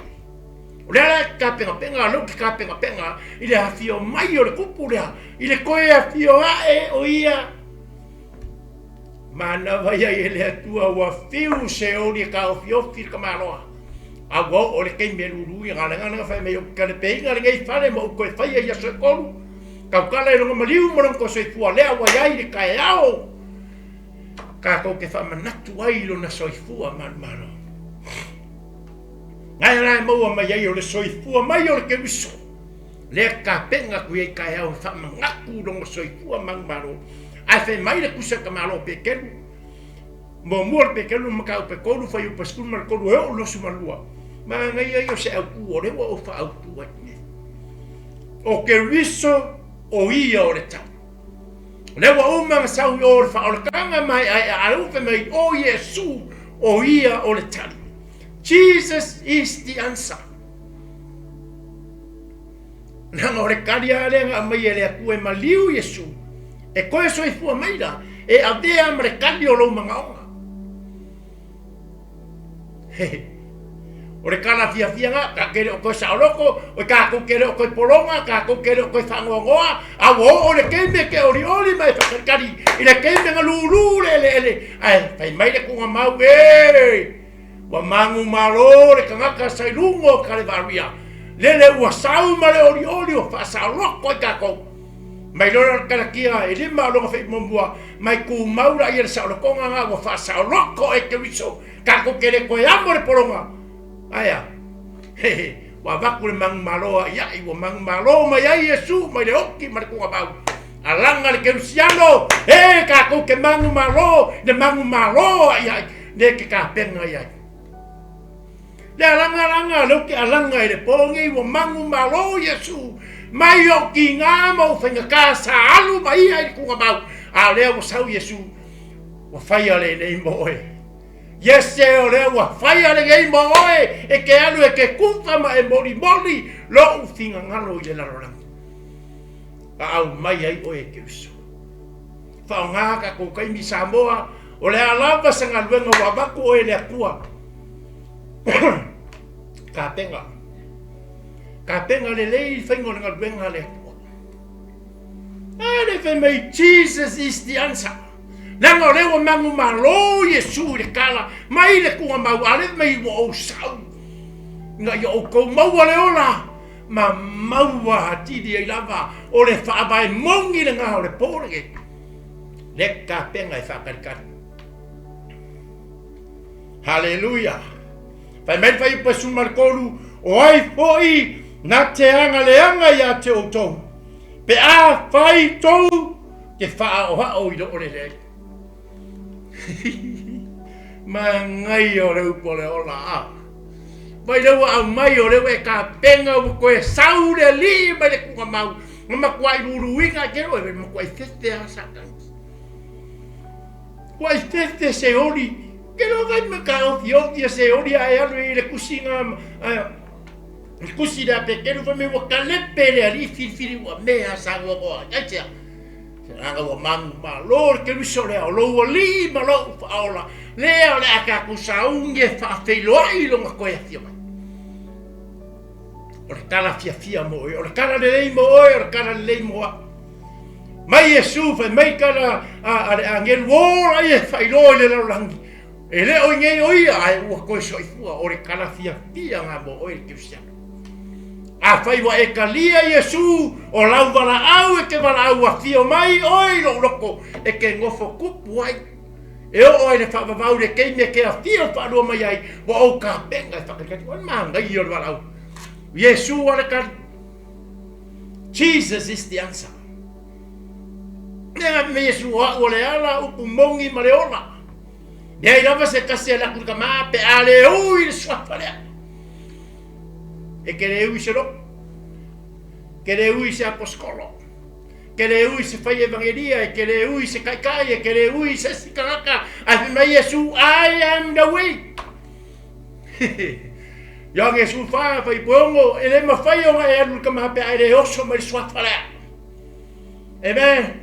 O lea la e tapenapena, lea ou te tapenapena i le afio mai o le Tupu lea, i le toe afio ae o ia. Manava ia i le Atua ua fiu Seoli e taofiofi le tamaloa. A ua oo le taimi e lulu ia galega lea fai mai ou te talepeina lenei fale ma ou toe faia i aso e tolu. Tautala i lona maliu ma lona toe soifua lea ua i ai le taeao tatou te faamanatu ai i lona soifua manumalo. Ae la e maua mai ai o le soifua mai o le Keriso lea tapena atu i ai taeao e faamanatu lona soifua manumalo. Ae fai mai le Tusi a Tamaloa Petelu, muamua le Petelu mataupu e 3 fuaiupu e 13 e oo i le 22, manaia ia o se autu o lea ua ou faaautu ai nei. O Keriso o ia o le tau. O lea ua uma ona sau i o le faaolataga maeaea ae ua fai mai o Iesu o ia o le tali. Jesus is the answer. Leaga o le tali lava lea na aumai e le Atua e maliu Iesu, e toe soifua mai la, e avea ma le tali o lou manaoga. O le tala fiafia na, ta te le o toe saoloto, o tatou te le o toe pologa, tatou te le o toe faanoanoa, a ua oo le taimi e te olioli ma e faatalitali i le taimi na lulu le eleele, ae fai mai le tuugamau, e, ua manumalo le tagata sa i luga o Kalevaria, lele ua sau ma le olioli ua faasaoloto ai tatou. Mai loa le Kalatia e lima o lona fai muamua, mai tumau laia le saolotoga na ua faasaoloto e Keriso, tatou te le toe amo le pologa. Ae a? Hehe, ua avatu le manumalo aiai, ua manumalo mai ai Iesu mai le oti ma le tuugamau. Alaga le Kerisiano, e tatou te manumalo, le manumalo aiai, le te tapena i ai. Le alaga alaga, lea ou te alaga i le po nei, ua manumalo Iesu, mai ou tiga ma ou faigata sa alu ma ia i le tuugamau, a o lea ua sau Iesu, ua faia lenei mo oe. Iese o lea ua faia lenei mo oe e ke alu e ke kuka ma e molimoli lou finagalo i le lalolagi. A aumai ai oe e Keriso. Faaaoga tatou taimi Samoa, o le a lava se galuega ua avatu oe e le Atua. Tapena. Tapena lelei le faiga o le galuega a le Atua. A le fai mai Jesus is the answer. Leaga o lea ua manumalo Iesu i le tala mai le tugamau, a lea mai ua ou sau ina ia outou maua le ola ma maua atili ai lava o le faavae moni lena o le po lenei. Le tapena e faatalitali. Haleluia! Fai mai le fuaiupu 13, O ai foi na te agaleaga ia te outou, pe a fai tou te faaoao i loo le leai. Manaia o le upu o le ola a. Vai lea ua aumai o lea ua e tapena ua toe sau le alii mai le tuugamau na matuai luluina e te oe, matuai fefe a Satani. Ua fefe se oli, ke lo vai me ka ofi ofi se oli ae alu i le kusiga le kusi le a Petelu fai mai ua kalepe le alii filifili ua mea sauagoa ai aisea? Leaga ua manumalo le Keriso lea o lou alii ma lou faaola lea o le a tatou sauni e faafeiloai i lona toe afio mai. O le tala fiafia mo oe, o le tala lelei mo oe, o le tala lelei mo au. Mai Iesu fai mai tala a le agelu ola ia e faailoa i le lalolagi. E le o i nei o ia, ae ua toe soifua, o le tala fiafia nga mo oe le Kerisiano. Afai ua e talia Iesu, o lau valaau e te valaau afio mai oe i lou loko e te nofo tupu ai. E oo ai le faavavau le taimi e te afio faalua mai ai, ua ou tapena e faakalikali. O le manaia o le valaau. Iesu a le tali. Jesus is the answer. Mea me Iesu o au o le ala, upu moni ma le ola. Leai lava se tasi e laku i le tama pe a le ui le suafa lea. E ke le ui se loku. Ke le ui se aposkolo. Ke le ui se fai evangelia. E ke le ui se taitai. E ke le ui se isi tagata. Ae fai mai Iesu, I am the way. Ioane 14, fuaiupu 6, e le mafai ona e alu i le tama pe a e le oso mai le suafa lea. Amen.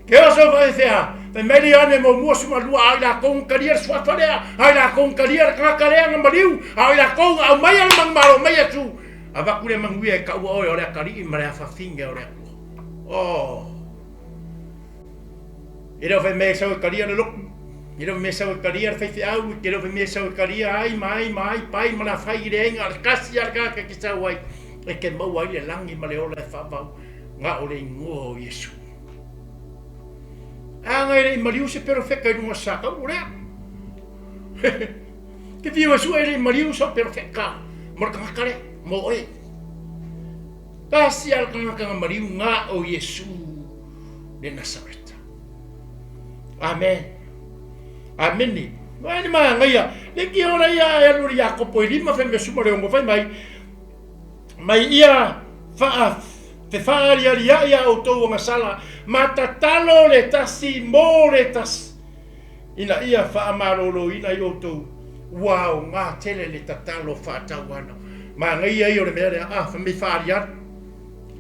Ke oso faafefea, fai mai le Ioane muamua 12, a o i latou na talia le suafa lea, a o i latou na talia le tagata lea na maliu, a o i latou na aumaia le manumalo mai Iesu, avatu le manuia e taua oe o le atalii ma le afafine o le Atua. Oh. E le o fai mea e sau e talia le lotu, e le o fai mea e sau e talia le faifeau, e le o fai mea e sau e talia ai ma ai ma ai, pai ma lafai i le aiga, le tasi lava le tagata e te sau ai, e te maua ai le lagi ma le ola e faavau, na o le igoa o Iesu. A na e le i maliu se perofeta i luga o se sakau, o lea. Te fiu e sue e le i maliu sau perofeta mo le tagata lea, mo oe. Tasi lava le tagata na maliu, na o Iesu le Nasareta. Amen. Amene. Ai le manaia. Le ki ora ia e alu le Iakopo i lima fai mea suma le ongo fai mai. Mai ia faa fefaalialiai a outou agasala ma tatalo le tasi mo le tasi ina ia faamaloloina ai outou ua aoga tele le tatalo faatauana. Manaia ia o le mea lea, a fai mai faaliali.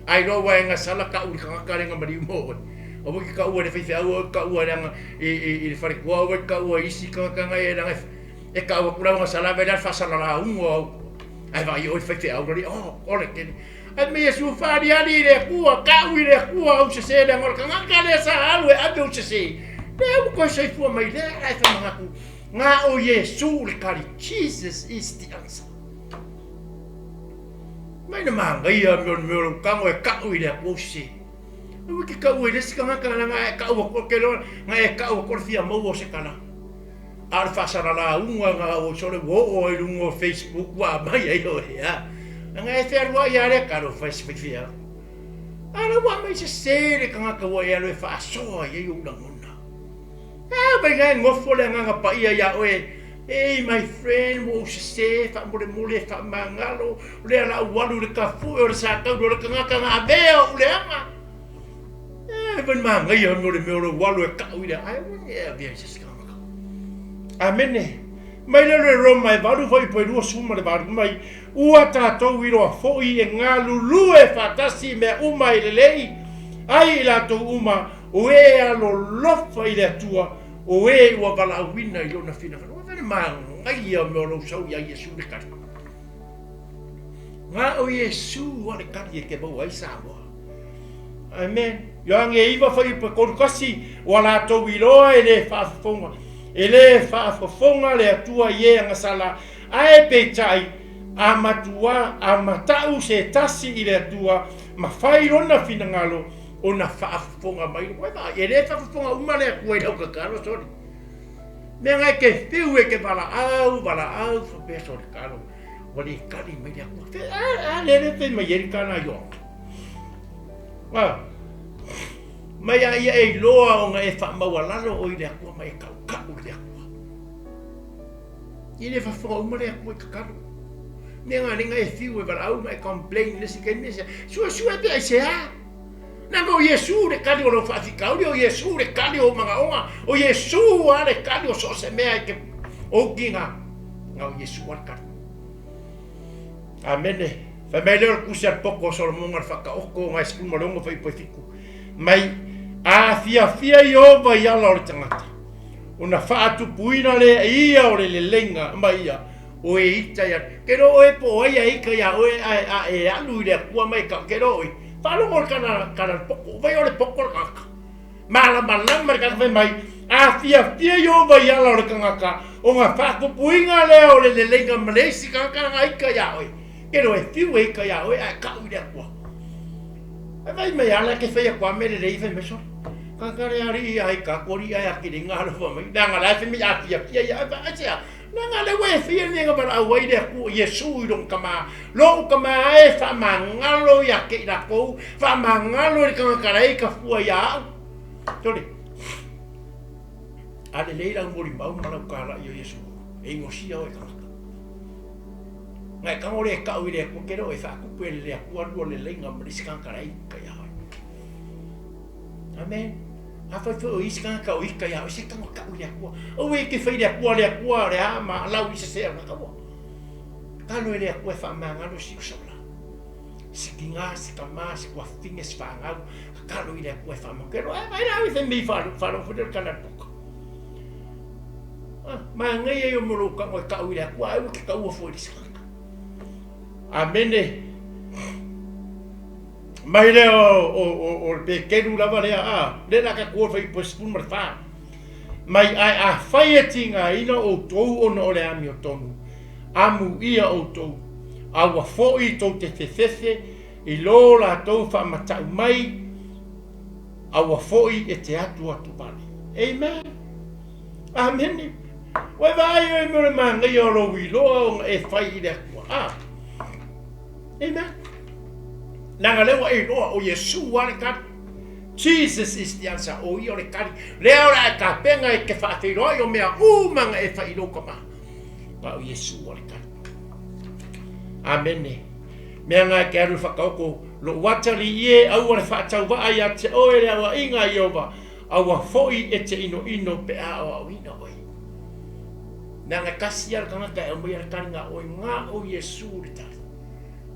Ai loa ua e gasala kau i le tagata lea na maliu mo oe. Aua e te kaua i le faifeau, aua e te kaua i le faletua, aua e te kaua i isi tagata na e leaga e kau atu la ua gasala vele le faasalalauga o au. Ae vaai oe i le faifeau lali, oh, o le tele. Ae fai mai Iesu, Faaliali i le Atua, kau i le Atua au sese leaga o le tagata lea sa alu e ave ou sese. Lea ua toe soifua mai lea, ae faamanatu, na o Iesu le tali, Jesus is the answer. Mai na manaia mea o le mea o lou tago e kau i le Atua ou sese. Aua e te kaua i le isi tagata leaga a e kau atu, ou te iloa na e kau atu o le fia maua o se tala. A o le faasalalauga na ua sole ua oo ai i luga o Facebook ua aumai ai oe a. Leaga e fealuai lava lea talofa e se faifeau. A o la ua aumai sese le tagata ua e alu e faasoa i ai ou lagona. A mai la e nofo le Agaga Paia ia oe, Hey my friend, ua ou sese, faamolemole, faamagalo, o lea la ou alu i le kafue o le satauro o le tagata na avea ou leaga. E vai manaia mo le mea o lou alu e kau i le ae, ua ne avea i se isi tagata. Amene. Mai lea o le Roma e valu fuaiupu e 28 mai, Ua tatou iloa foi e galulue faatasi i mea uma e lelei ai i latou uma o e alolofa i le Atua, o e ua valaauina i Lona finagalo. Ua fai le manaia o mea o lou sau ia Iesu le tali. Na o Iesu a le tali e te maua ai Samoa. Amen. Ioane 9 fuaiupu e 31, ua latou iloa e le faafofoga, e le faafofoga le Atua i e agasala, ae peitai, a matua, a matau se tasi i le Atua ma fai lona finagalo, ona faafofoga mai. Ua vaai, e le faafofoga uma le Atua i lau tatalo, soli. Mea na e te fiu e te valaau, valaau, faapea soli talo, ua le tali mai le Atua. Fe, a, a le le fai mai ai le tala a Ioane. A, mai a ia e iloa ona e faamaualalo oe i le Atua ma e kaukau i le Atua. E le faafofoga uma le Atua i tatalo. Mea na lena e fiu e valaau ma e complain i le isi taimi, suesue pe aisea. Leaga o Iesu le tali o lou faafitauli, o Iesu le tali o ou manaoga, o Iesu lava le tali o so o se mea e te ou tiga. Na o Iesu lava le tali. Amene. Fai mai lea o le tusi a le poto o Solomona le faataoto ona e 16 fuaiupu e 7. Mai a fiafia Ieova i ala o le tagata, ona faatupuina lea e ia o le leleiga ma ia o e ita ia ke lo oe po o ai a ita ia oe ae a e alu i le Atua ma e kau ke lo oe faalogo le kana kana le poko vai o le poko le tagata malamalama le tagata fai mai a fiafia Ieova i ala o le tagata ona faatupuina lea o le leleiga ma le isi tagata na ita ia oe ke lo e fiu e ita ia oe ae kau i le Atua. Ae fai mai ala ke fai atu a mea lelei fai mai sole. Ka le alii ai ka ko alii ai akili ngā alofa mai. Leaga la e fai mai a fiafia ia ai aisea. Leaga le ua e fia ni nga valaau ai le Atua Iesu i lona tama. Lou tama e faamagalo ia te i latou, faamagalo i le tagata la e ika fua ia au. Sole. A lelei lau molimau ma lau talai o Iesu, e inosia oe tagata. Na e tago le kau i le Atua ke leo e whaakupu e le Atua lua le leiga ma le isi tagata la e ika ia oe. Amen. A fai foi o isi tagata o ika ia oe, se tago kau i le Atua. Aua e te fai le Atua, le Atua, le a ma lau i se se au na kaua. Kalo e le Atua e whaamangalo si usola. Si kinga, si kama, si kuafine, si whaangau. Kalo i le Atua e whaamangalo. Ke roa e vai la i whenui whaalo whuli o le kana puka. Ah, manaia ia mo lou kago e kau i le Atua, ae ua ke kaua fua i le isi tagata. Amene. Mai lea o, o, o, o le Petelu lava lea, a, lea la ka kuo fai po 14. Mai ae afai e tigaina outou ona o le amiotonu, amuia outou, a ua foi tou te fefefe i lo latou faamatau mai, aua foi e te atuatu vale. Amen. Amene. Ua e vaai oe mo le manaia o lou iloa ona e fai i le Atua. Ah. Amen. Leaga lea ua e iloa o Iesu lava le tali. Jesus is the answer. O ia o le tali. Lea o le a e tapena e te faafeiloai o mea uma na e fai i lou tama. Na o Iesu lava le tali. Amene. Mea na e te alu i le whakaoko, lou atalii e, aua le faatauvaa ia te oe le auaiga a Ieova, aua foi e te inoino pe a aoaoina oe. Leaga e tasi lava le tagata e aumaia le tali na oe, na o Iesu le tali,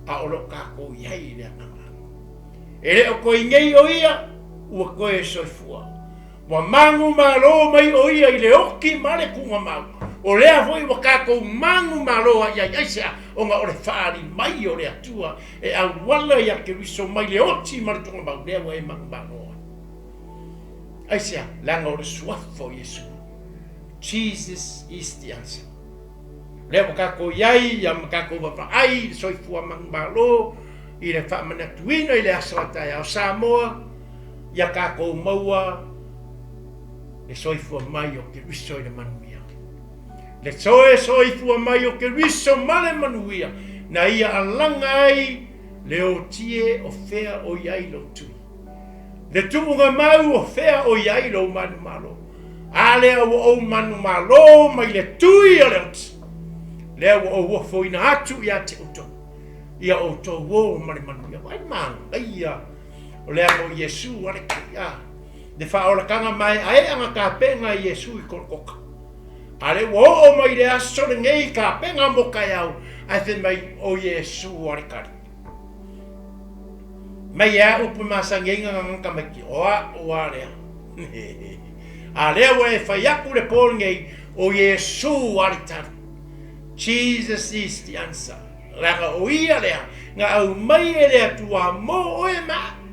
a o lo o tatou i ai i le agaga. E le o koe nei o ia, ua toe soifua. Ua manumalo mai o ia i le oti ma le tuugamau, o lea foi ua tatou manumalo ai ai aisea, ona o le faaali mai o le Atua e auala ia Keriso mai le oti ma le tuugamau, lea ua e manumalo ai. Aisea? Leaga o le suafa o Iesu. Jesus is the answer. Lea ua tatou i ai ia ma tatou vaavaai i le soifua manumalo i le faamanatuina i le aso a taeao Samoa, ia tatou maua le soifua mai o Keriso i le manuia. Le toe soifua mai o Keriso ma le manuia, na ia alaga ai le otie o fea o i ai lou tui. Le tuuga mau o fea o i ai lou manumalo. A lea ua ou manumalo mai le tui o le oti, lea ua ou ofoina atu ia te outou, ia outou o ma le manuia. Vaai manaia o le amo o Iesu a le kai a le faaolataga maeaea na tapena e Iesu i Kolokota. A lea ua oo mai le aso lenei kapega mo taeao, ae fai mai o Iesu a le tali. Mai e a upu e masani ai gagana tamaiti, o a'u a lea. A lea ua e fai atu le po lenei, o Iesu a le tali. Jesus is the answer. Leaga o ia lea na aumai e le Atua mo oe ma a'u.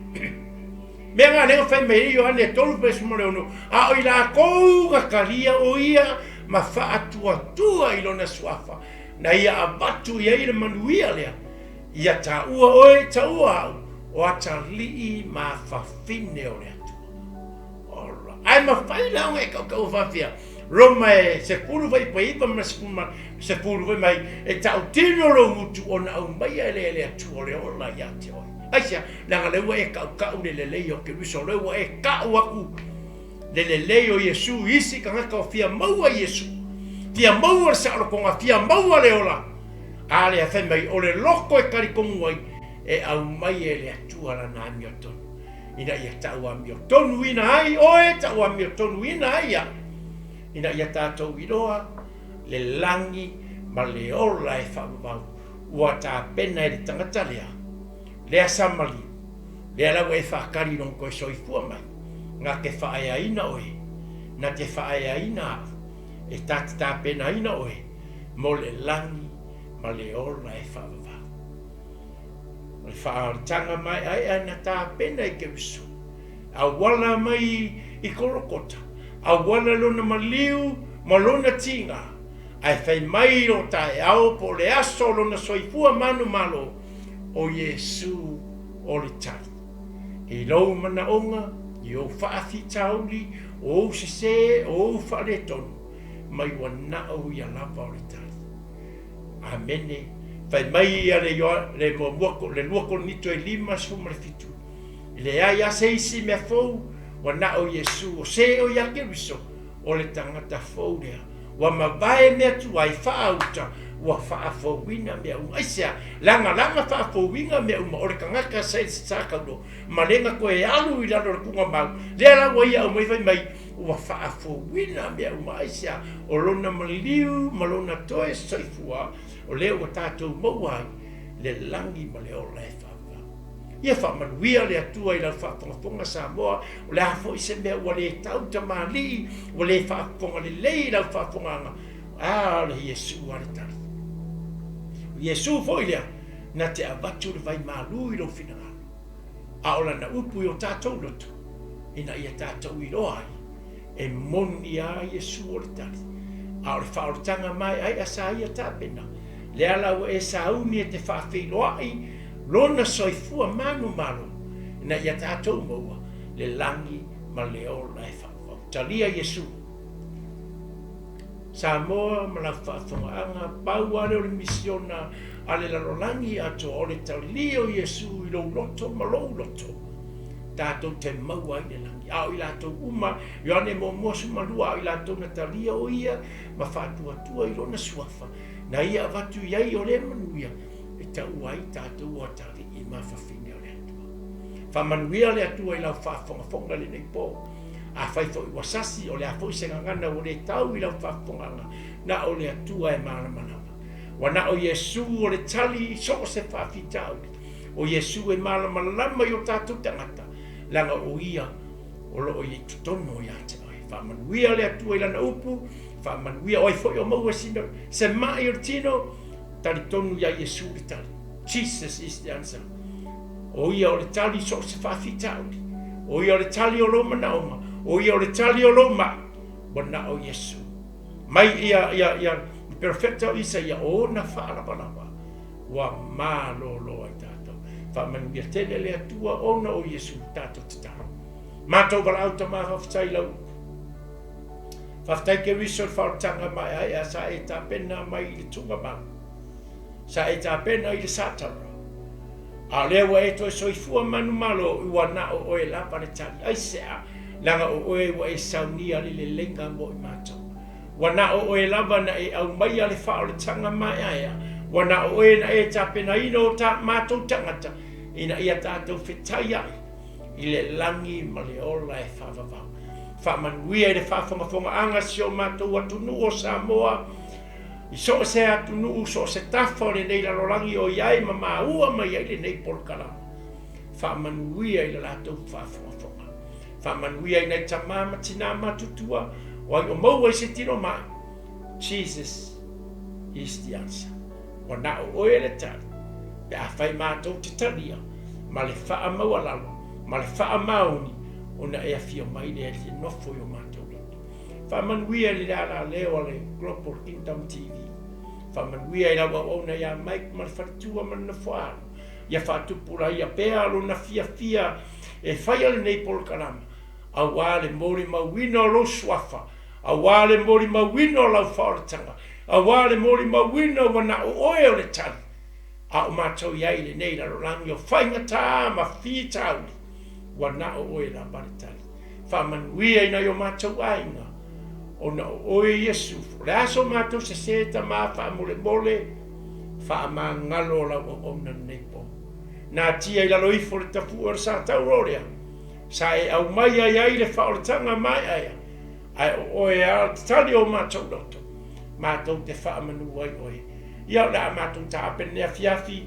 Mea na lea na fai mai ai Ioane 3:16, a o i latou na talia o ia ma faatuatua i lona suafa, na ia avatu i ai le manuia lea, ia taua oe, taua au, o atalii ma afafine o le Atua. Ola. Ae mafai la ona e tautaua faapea, Roma e 10 fuaiupu 9 ma le 10 fai mai, e tautino lou gutu ona aumaia e le le Atua o le ola ia te oe. Aisea? Leaga lea ua e tautau le lelei o Keriso, lea ua e tau atu le lelei o Iesu i isi tagata o fia maua Iesu, fia maua le saolotoga, fia maua le ola. A lea fai mai, o le loto e talitonu ai, e aumai e le Atua lana amiotonu, ina ia tau amiotonuina ai oe, tau amiotonuina ai au, ina ia tatou iloa le lagi ma le ola e faavavau ua tapena e le tagata lea, lea sa maliu, lea la ua e faatali i lona toe soifua mai, na te faaeaina oe, na te faaeaina au, e ta te tapenaina oe mo le lagi ma le ola e faavavau. O le faaolataga maeaea na tapena i Keriso, auala mai i Kolokota, auala lona maliu ma lona tiga, ae fai mai lo taeao po o le aso o lona soifua manumalo, o Iesu o le tali. I lou manaoga, i ou faafitauli, o ou sese, o ou faaletonu, mai ua na o ia lava o le tali. Amene. Fai mai ia le le muamua le 2 Korinito e 57, e leai lava se isi mea fou ua na o Iesu, o se o ia Keriso, o le tagata fou lea. Ua mavae mea tuai faauta, ua faafouina mea uma. Aisea? Leaga lana faafouina mea uma, o le tagata sa taulo, ma le na toe alu i lalo o le tuugamau, lea la ua ia aumai fai mai, ua faafouina mea uma. Aisea? O lona maliu ma lona toe soifua, o lea ua tatou maua ai le lagi ma le ola e faavavau. Ia faamanuia le Atua i lau faafogafoga Samoa, o le a foi se mea ua le tau tamalii, ua le faafofoga lelei i lau faafofogaaga, a o le Iesu a le tali. O Iesu foi lea na te avatu le vai malu i lou finagalo, a o lana upu i o tatou loto, ina ia tatou iloa ai e moni a Iesu o le tali, a o le faaolataga maeaea sa ia tapena, lea la ua e sauni e te faafeiloai lona soifua manumalo, ina ia tatou maua le lagi ma le ola e faavavau. Talia Iesu. Samoa ma lau faafofogaaga, pau lava lea o le misiona a le lalolagi atoa, o le talia o Iesu i lou loto ma lou loto, tatou te maua ai le lagi. A o i latou uma, Ioane muamua 12, a o i latou na talia o ia ma faatuatua i lona suafa, na ia avatu i ai o lea manuia e taua ai tatou o atalii ma fafine o le Atua. Faamanuia le Atua i lau faafogafoga i lenei po. Afai foi ua sasi, o le a foi se gagana ua le tau i lau faafofogaaga, na o le Atua e malamalama. Ua na o Iesu o le tali i so o se faafitauli. O Iesu e malamalama i o tatou tagata, leaga o Ia o lo o i totonu ia te oe. Faamanuia le Atua i Lana upu, faamanuia o ai foi o maua sina, se mai o le tino, talitonu ia Iesu le tali. Jesus is the answer. O ia o le tali so o se faafitauli. O ia o le tali o lou manaoga. O ia o le tali o lou mai. Ua na o Iesu. Mai ia, ia, ia, le perofeta o Isaia, o ona faalavalava ua malolo ai tatou. Faamanuia tele le Atua ona o Iesu tatou tatalo. Matou valaau Tama faafetai i lau upu. Faafetai Keriso i le faaolataga maeaea sa e tapena mai i le tuugamau. Sa e tapena i le Satara. A o lea ua e toe soifua manumalo ua na o oe lava le tali. Aisea? Leaga o oe ua e saunia le leleiga mo i matou. Ua na o oe lava na e aumaia le faaolataga maeaea, ua na o oe na e tapenaina o ta matou tagata ina ia tatou fetaiai i le lagi ma le ola e faavavau. Faamanuia i le faafogafogaaga a si o matou atunuu o Samoa, i so o se atunuu, so o se tafa o lenei lalolagi o i ai ma maua mai ai lenei polokalama. Faamanuia i le latou faafogafoga. Faamanuia i nai tama ma tinā matutua o ai o maua i se tino mai. Jesus is the answer. Ua na o oe le tali, pe afai matou te talia ma le faamaualalo ma le faamaoni ona e afio mai lea e te nofo i o matou loto. Faamanuia i le alaleo a le Global Kingdom TV. Faamanuia i lau auauna ia Mike ma le faletua ma le nofoaalo. Ia faatupulaia pea lona fiafia e faia lenei polokalama, aua le molimauina o lou suafa, aua le molimauina o lau faaolataga, aua le molimauina ua na o oe o le tali, a o matou i ai i lenei lalolagi o faigata ma fitauli, ua na o oe lava le tali. Faamanuia i nai o matou aiga, ona o oe Iesu, o le a so matou sese tama faamolemole, faamagalo o lau auauna lenei po. Natia i lalo ifo le tapu'e o le satauro lea, sa e aumai ai ai le faaolataga maeaea, ae o oe a le tali o matou loto, matou te faamanu ai oe. Ia o le a matou taape lenei afiafi,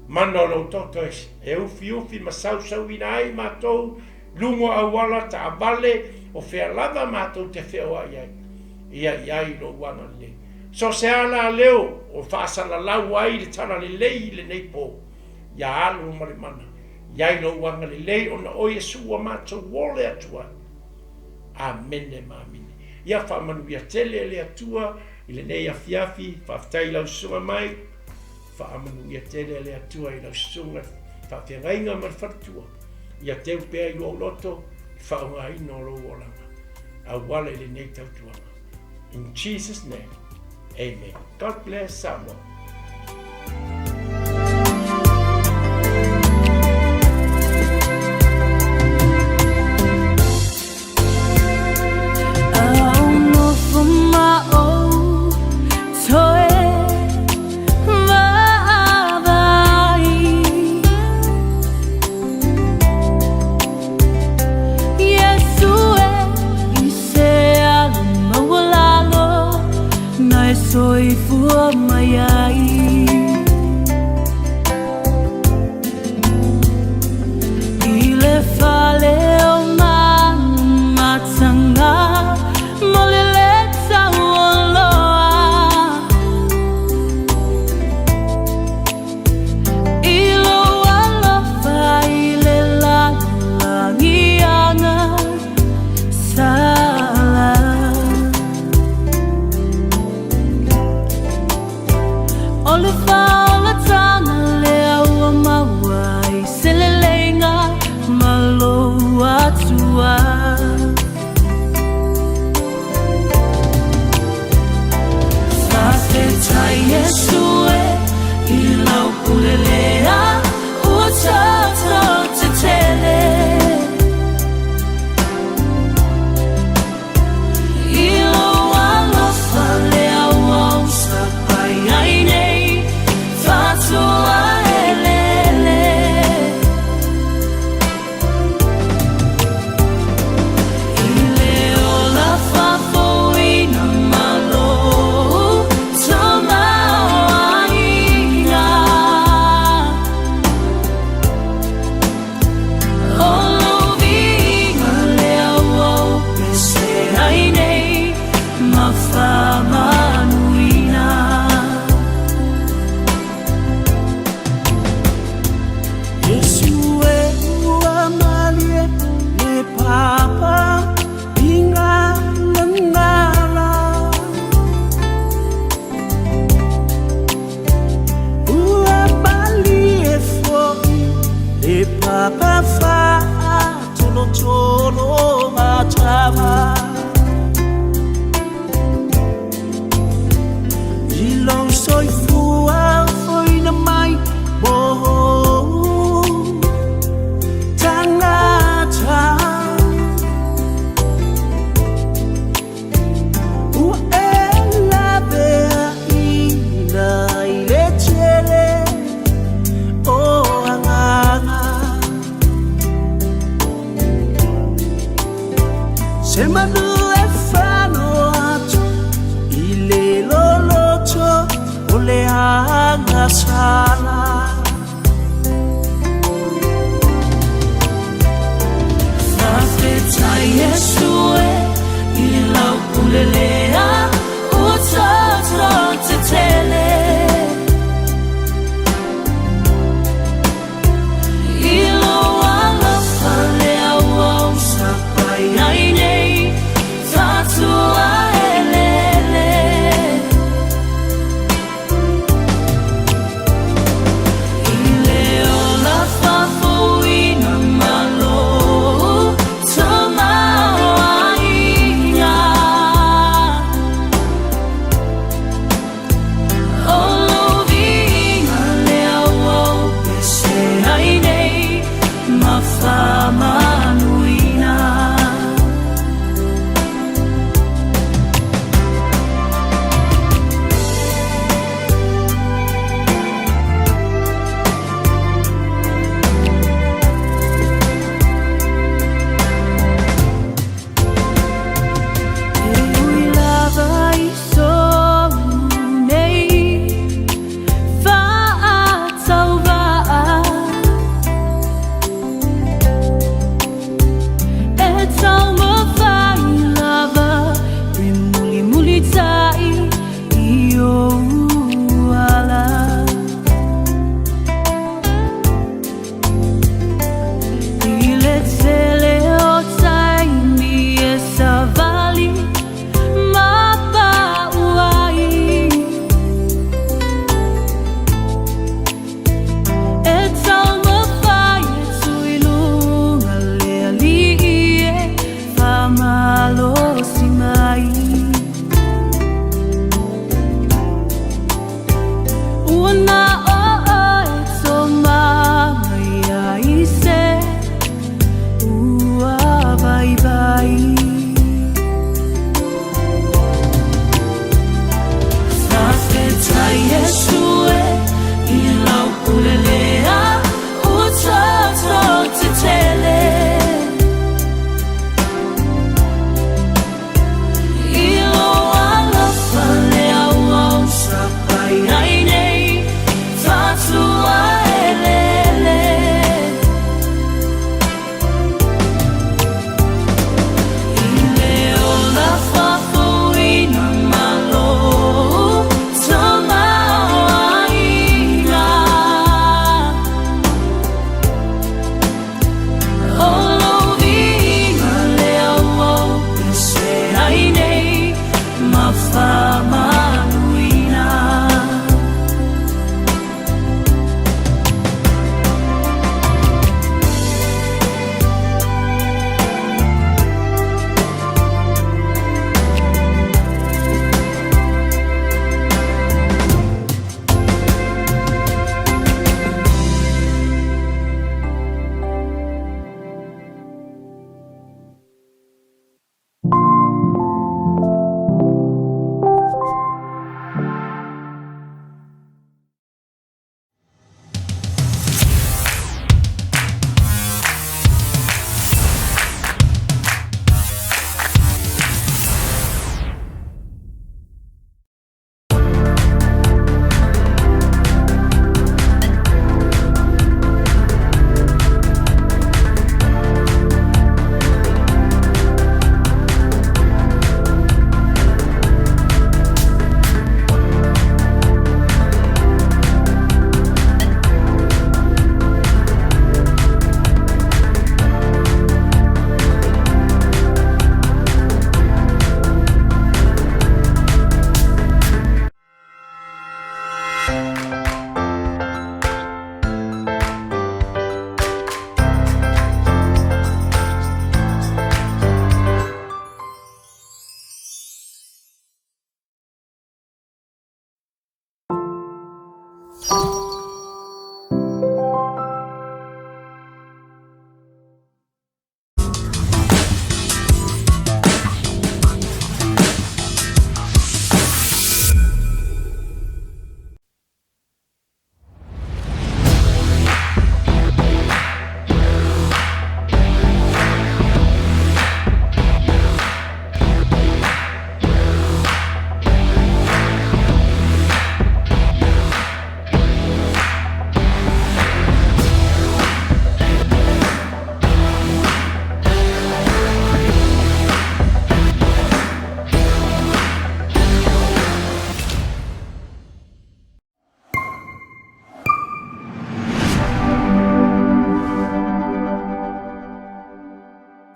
mana o lou toto e ufiufi ma sausauina ai matou luga o auala taavale o fea lava matou te feoai ai, ia i ai lou agalelei. So se ala leo o faasalalau ai le talalelei i lenei po, ia alu ma le mana, i ai lou agalelei ona o Iesu ua matou ole atu ai. Amene ma amene. Ia faamanuia tele e le Atua i lenei afiafi, faafetai i lau susuga mai, faamanuia tele e le Atua i lau susuga faafeagaiga ma le faletua, ia teu pea i lou loto le faaaogaina o lou olaga auala i lenei tautuaga. In Jesus name, amen. God bless Samoa.